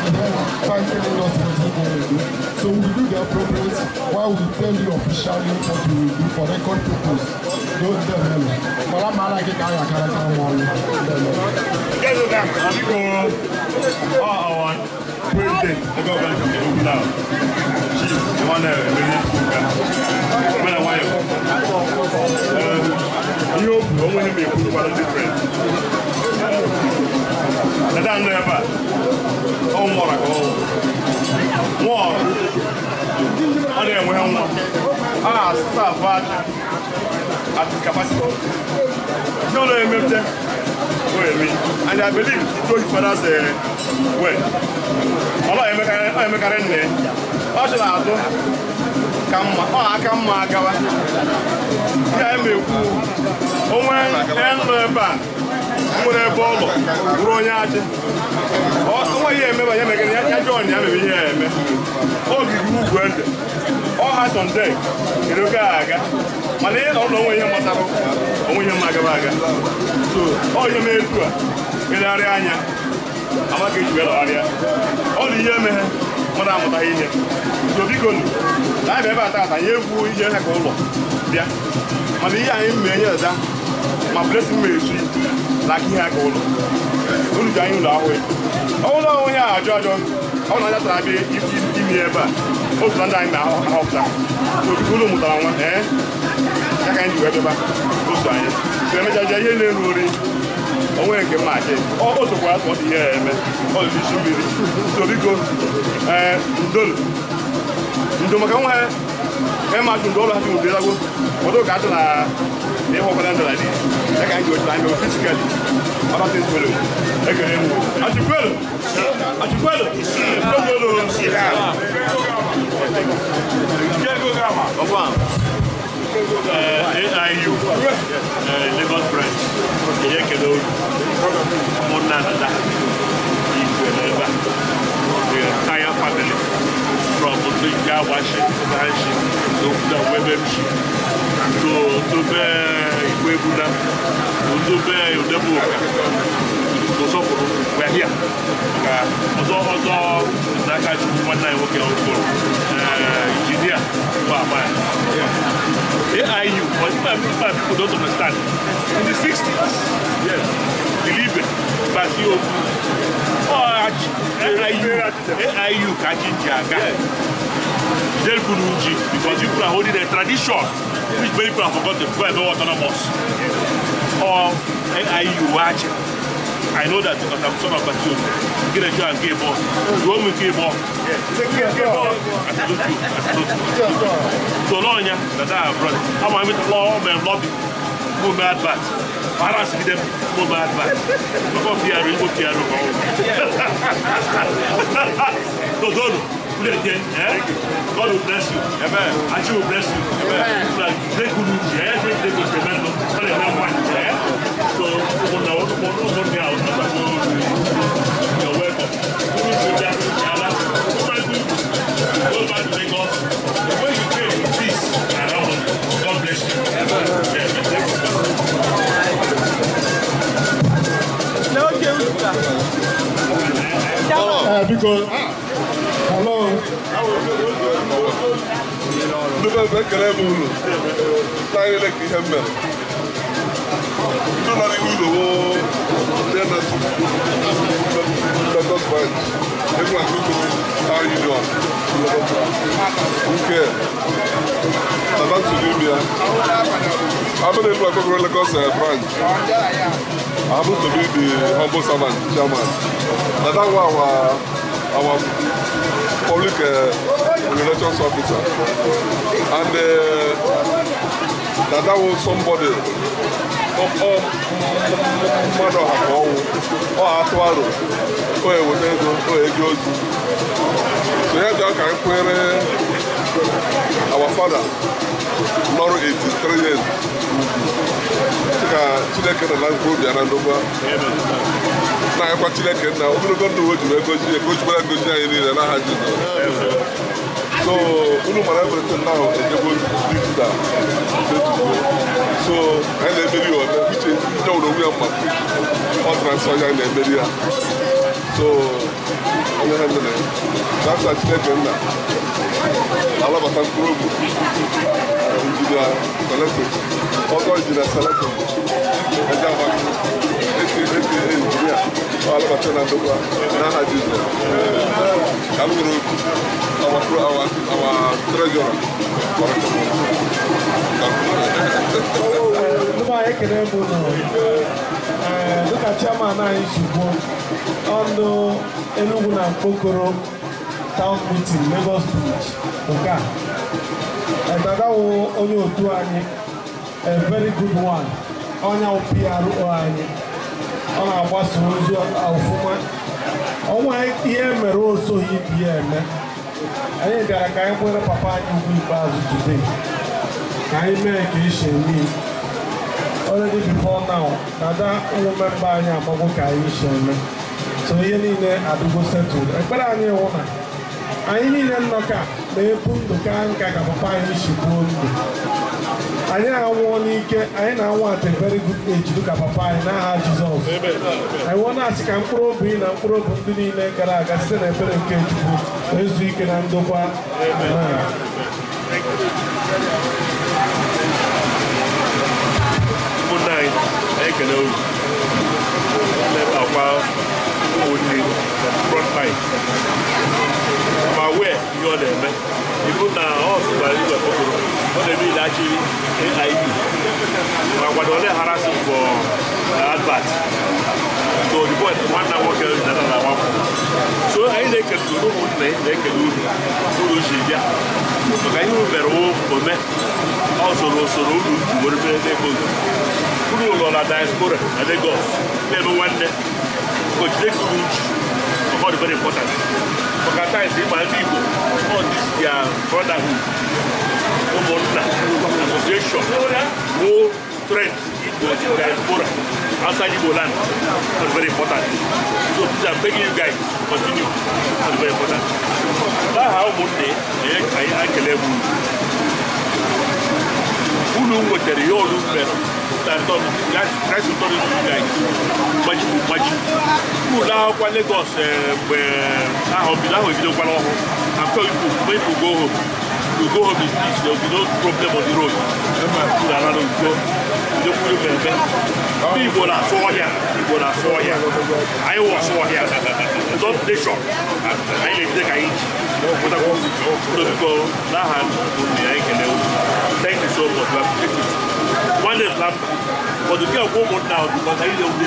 ihe banking industry is going to do. So we do the appropriate while we tell you officially what we will do for record purpose. Don't tell them. Mara mara gị ka anyị akara ka nwa ọrụ. Biko, ọ our president Lagos branch of the Ugwu now, Chief Emmanuel Emene Chukwuka, Emmanuel Nwayo. Ihe o kwuru, onwe ihe ma ekwu kwara different. Dada nọ ebe a, ọ nwụọra ka ọ nwụ. Nwụọra, ọ na-enwe nwa. A na-asa at his capacity. Ihe ọ na-emepụta and I believe he told his father's word. Ọ na-emekarị nne ya. Ọ sị na azụ ka mma, ọ aka mma agawa. Ihe anyị na-ekwu, onwe nọ ebe a nwere ebe ọ nọ bụrụ onye achị. Onwe ihe emeba ya megara ya John ya mere ihe ya eme. Ogige ugwu eze. Ọ ha Sunday kedu oge a aga. Mana ihe na ọ na onwe ihe gbasara onwe ihe mma agaba aga. So ọ ihe mee etu a elegharị anya ama ka eji wee lọgharịa. Ọ dị ihe emeghe mmadụ amụtaghị ihe. So biko nụ, na anyị bịa ebe a taata anyị egwu ihe ha ka ụlọ bịa. Mana ihe anyị mee nye dada ma blessing ma esi na aka ihe aka ụlọ. Unu ji anyị ụlọ ahụ ya. Ọ bụrụ na onye a ajọ ajọ, ọ na anya tara abịa imi ebe a. O so na ndị anyị na-ahọpụta. So biko unu mụtara nwa ee ya ka anyị ji wee bịaba oso anyị. So emechaja ihe na-eru ori onwe nke mma achị. O sokwa atụmatụ ihe ya eme. Ọ dị isi mmiri. So biko ee ndolu ndo maka nwa ha ema atụ ndo ụlọ ha tụ ndo ịlagwo ụdụ ka atụ na ihe ọbụla ndụ na dị ya ka anyị ji wetara anyị mere fisikali ọbata ezigbo ekele m achịkwelu achịkwelu ekwelu ọkwa AIU Lagos branch ihe ekele olu ụmụnna dada igwe n'ebe a the entire family from Njawashi, Nshi, to Webemshi, to Tobe Ikwebuna, to Tobe Udebuka, to Soforo. We are here. Ọzọ ọzọ n'aka Chukwu nwanne anyị nwoke ọhụrụ injinia bụ agba ya. AIU, but people don't understand. In the 60s, yes, Dilibe, Basi Okwu, AIU ka ji ji aga. Jere ji because people are holding a tradition which many people have forgotten before I know autonomous. Or AIU wachi. I know that because I'm son of Basi Okwu. Get a show and give up. You want me to give up? So long, yeah, that I brother. I'm with law man lobby. Go mad bat. Parents give them go mad bat. Look up here, go here. So don't. Eh? God will bless you. Amen. Achi will bless you. Amen. Great good news. Yeah, great good news. Amen. So, you're welcome. Go back to Lagos. The way you came in peace and harmony. God bless you. Amen. Biko, hello. Ndị be ebe ekele m unu na anyị ka ihe m mere ndị nọ n'ihu ụlọ wo ndị na Lagos branch Enugu Agricultural Town Union Lagos branch nke Baba Nsogbu ya abụ na Enugu Agricultural Lagos branch. I happen to be the humble servant chairman. Na that one our public relations officer. And na that was somebody mmadụ ọha ka ọnwụ ọ atụ aro o eweta ego o eje ozi so ya bịa ka anyị kwere our father nọrọ 83 years ka Chineke nọ na mkpụrụ obi ya na ndokwa na-anyakwa Chineke nna ogologo ndụ o ji wee gozie ka o jikwara gozie anyị niile n'aha Jizọs. So unu mara everything now ejegbo digital. So anyị na-emeri ya ome uche ndị nwere onwe ya mma ọ transfer ya na-emeri ya. So onye ha mere na Chineke nna alabata mkpụrụ obi injinia Celestin ọzọ injinia Celestin Ejeagbasi aka injinia ọ alabata na ndokwa n'aha Jizọs. Ka m nwere okwu our treasurer. Ndị anyị ekele m unu. Dịka chairman anyị si kwuo, ọnụ Enugu na Mkpokoro Town Meeting Lagos Bridge nke a Dadawo onye otu anyị, a very good one, onye PRO anyị, ọ na-agbasa ozi ọfụma. Ọnwa ihe mere osoghị ibi ya eme. Anyị bịara ka anyị kwere papa anyị ugwu ikpeazụ today ka anyị mee ka esi eme. Already before now, Dada ụmụ member anyị amago ka anyị si eme, so ihe niile adịgo settled. Ekpere anyị wụ na anyị niile nnọka na-ebu ndụ ka nka ka papa anyị si buo ndụ. Anyị anwụọ n'ike, anyị na-anwụ at a very good age dịka papa anyị n'aha Jizọs. Anyị wụọ na-asị ka mkpụrụ obi na mkpụrụ obi ndị niile gara aga site na ebere nke Chukwu ezu ike na ndokwa. Amen. Ụmụnne anyị, anyị ekele unu. N'ebe akwa ụmụnne front line. Ma wee ihe ọ na-eme ibu na ọ sụkwara igwe kpọkọrọ ọ na-eme ile achịrị AIB ma kwado ole harassing for advert. So the boy nwanna nwoke dara na agbapụ. So anyị na-ekele unu ụmụnne na-ekele unu unu ji bịa maka ihe unu mere ome ọ soro usoro unu ji were mere n'ebe otu unu ụlọ na diaspora na Lagos na-eme nwanne Chineke unu ji. Ọ dị very important maka times ịgba ndị Igbo all this their brotherhood ụmụnna association wo trend Igbo diaspora outside Igbo land is very important. So please, I'm begging you guys, continue. It's very important. N'aha ụmụnne anyị ekele m unu. Unu nwetara ihe olu mere Christ will turn into you guys gbaji bụ gbaji. Unu akwụkwọ Lagos mgbe ahụ bido ahụ ebidokwala ọhụụ. I'm sure you when you go home, you go home in peace. There will be no problem on the road. Unu ala n'udo bidokwuru mmemme. Ndị Igbo na-asụ ọhịa, Igbo na-asụ ọhịa, anyị wụ ọsụ ọhịa not nation. Anyị na-ejide ka anyị ji pụtakwa. So biko n'aha ụmụnne anyị ekele unu. Thank you so much. We appreciate it. Nwanne na mba but nke ọkwa ụmụnna ahụ because anyị na-ewute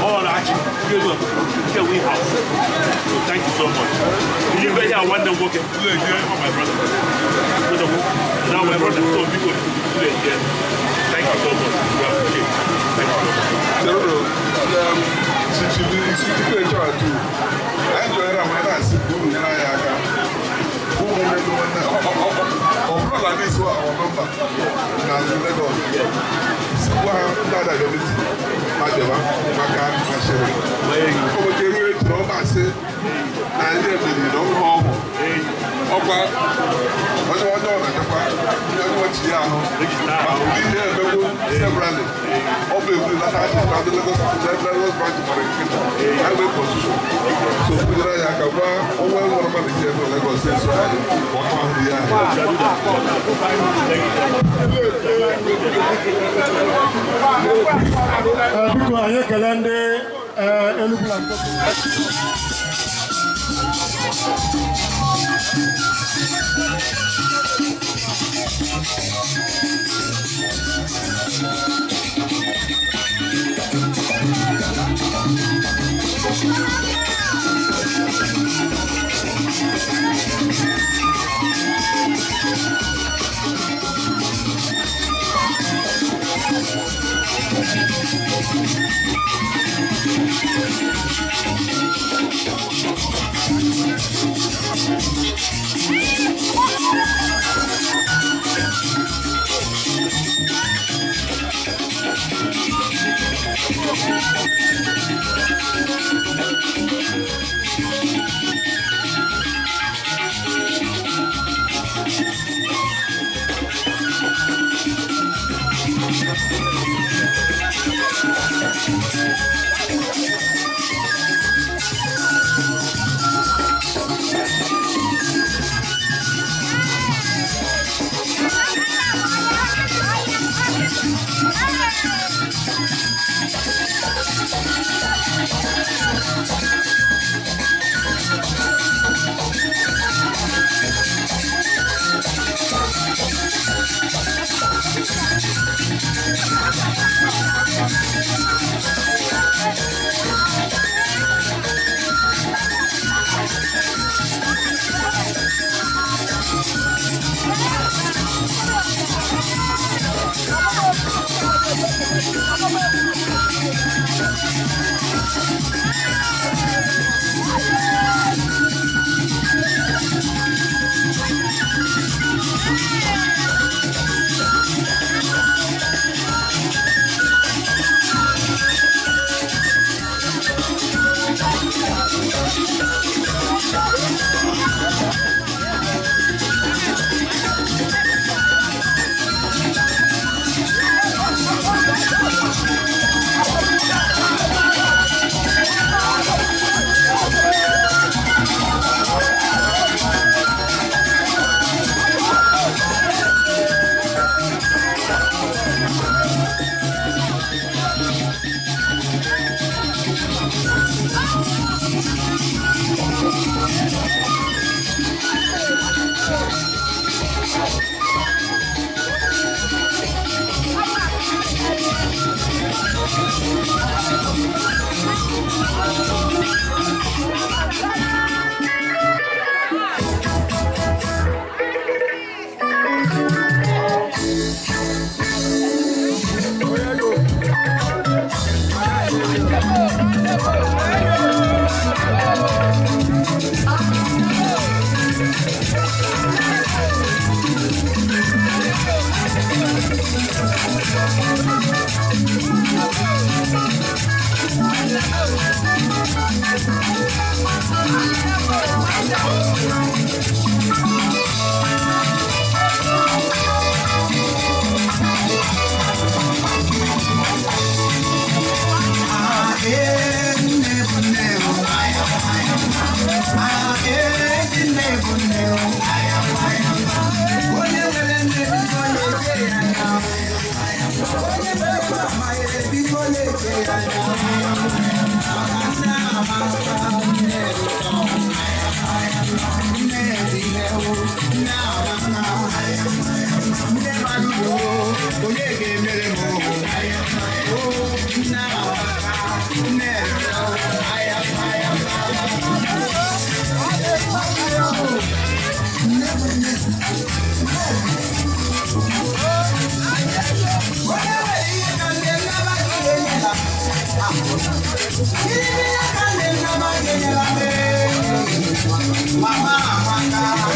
all achị nke we house. So thank you so much. Ihe ya nwanne m nwoke, my brother. Now my brother, so biko thank you so much. We appreciate it. Thank you so much. Anyị jọnyere m na-asị ka unu nyere anyị number na Lagos gwa ha ndị ada ga meeting ma bịaba maka asịrị o nwere ruo echi na ọ masị na ndị ebiri na ọhụrụ ọhụụ ọkwa onye ọjọọ na-achakwa onye ọchị ya ahụ ma ụdị ihe emegbu severally ọ bụ ewu lata achị na ndị Lagos Lagos branch gbara nkịta highway constitution so kụnyere ya aka gwa onwe nwere mmadụ ji eme Lagos eso anyị ka ọ ahụ ya. Biko, anyị ekele ndị Enugu na Nkpokoro. Mama, mama,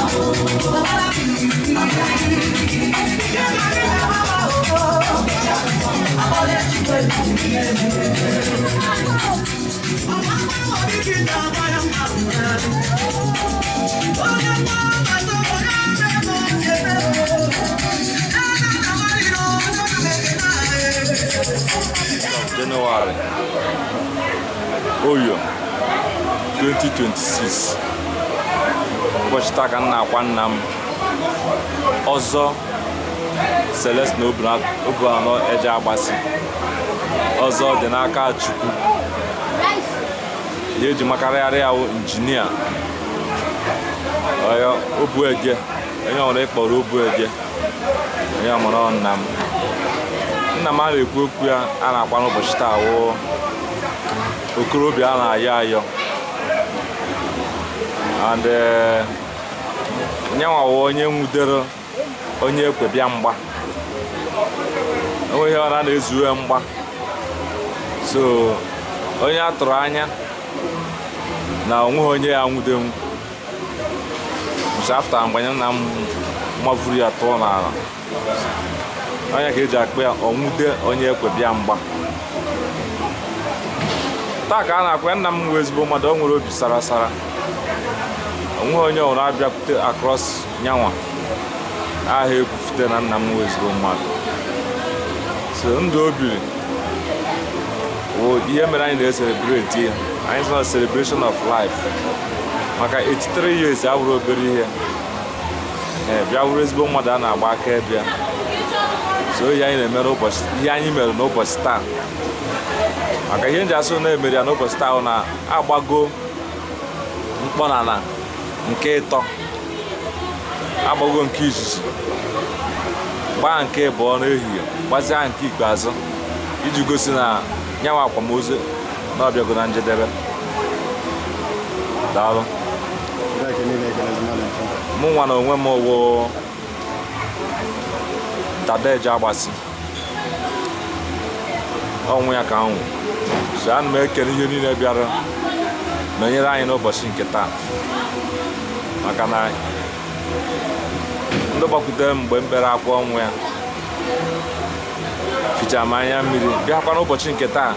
Thank you. Of January, Oyo 2026. Ụbọchị taa ka m na-akwa nna m ọzọ, Celestine Obianọ Ejeagbasi. Ọzọ dị n'aka Chukwu. Ihe eji makarịarị ya wụ injinia onye Obuege, onye ọbụla ịkpọrọ Obuege, onye ọmụrụ nna m. Nna m a na-ekwu okwu ya a na-akwa n'ụbọchị taa wụ okorobịa a na-ayọ ayọ, and nyanwa wụ onye nwudere onye ekwe bịa mgba, enweghị ọ na-ezuwe mgba. So onye a tụrụ anya na onweghị onye ya nwudenwu nso after mgbe nna m mavuru ya tụọ n'ala, onye ka eji akpọ ya ọnwude onye ekwe bịa mgba. Taa ka a na-akwa ya. Nna m nwe ezigbo mmadụ, o nwere obi sara sara. Onweghị onye ọbụla abịakwute across nyanwa aha ekwufute na nna m nwe ezigbo mmadụ. So ndụ o biri wụ ihe mere anyị na-ecelebrate ya. Anyị sị na celebration of life, maka 83 years abụrụ obere ihe. Ee, bịa wụrụ ezigbo mmadụ a na-agba aka ebe. So ihe anyị na-eme n'ụbọchị, ihe anyị mere n'ụbọchị taa, maka ihe nji asụ na-emere ya n'ụbọchị taa, na agbago mkpọnala nke ịtọ, agbago nke izizi, gbaa nke ịbụọ n'ehihie, gbazia nke ikpeazụ, iji gosi na nyanwa akwamozu na ọbịago na njedebe. Daalụ. Mụ nwa na onwe m wụ Dada Ejeagbasi, ọnwụ ya ka anwụ. So ana m ekele ihe niile bịara nọnyere anyị n'ụbọchị nke taa, maka na ndị gbakwutere m mgbe m bere akwa ọnwụ ya fichara m anya mmiri. Bịakwa n'ụbọchị nke taa,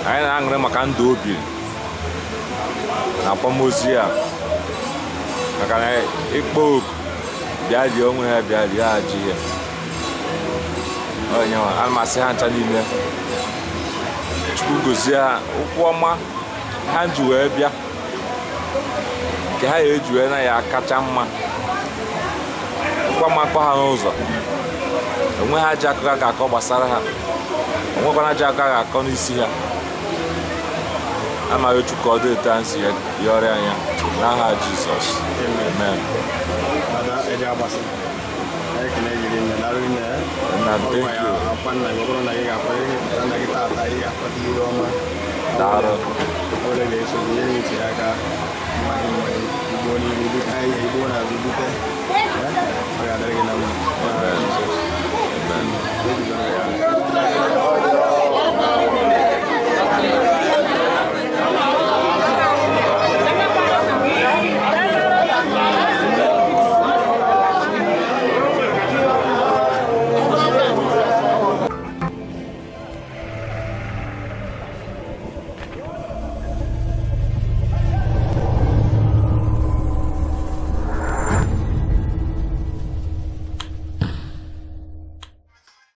anyị na-aṅụrị maka ndụ o biri na akwamozu ya, maka na ịkpọ oku bịa rie onwe ha, bịa rie ajị ya onye nwa. Ana m asị ha ncha niile, Chukwu gozie ha. Ụkwụ ọma ha ji wee bịa, nke ha ya eji wee na ya kacha mma. Ụkwụ ọma kpọ ha n'ụzọ onwe ha ji akụkọ a ga-akọ gbasara ha, onwekwana ji akụkọ a ga-akọ n'isi ha. Amaghị Chukwu ka ọ dị etu anyị si yọrọ anya n'aha Jizọs, amen. Dada Ejeagbasi, ekene gị rinne, daalụ rinne. Nna, thank you. Akwa nna gị, ọ bụrụ na gị ga-akwa ihe nna gị tata, ị ga-akpata ihe ọma. Daalụ. Ole ga-eso gị ihe itinye aka mmadụ nwere igbo n'ihu, ibute ihe igbo na-azụ bute. Ọ ga-adịrị gị na mma. Amen.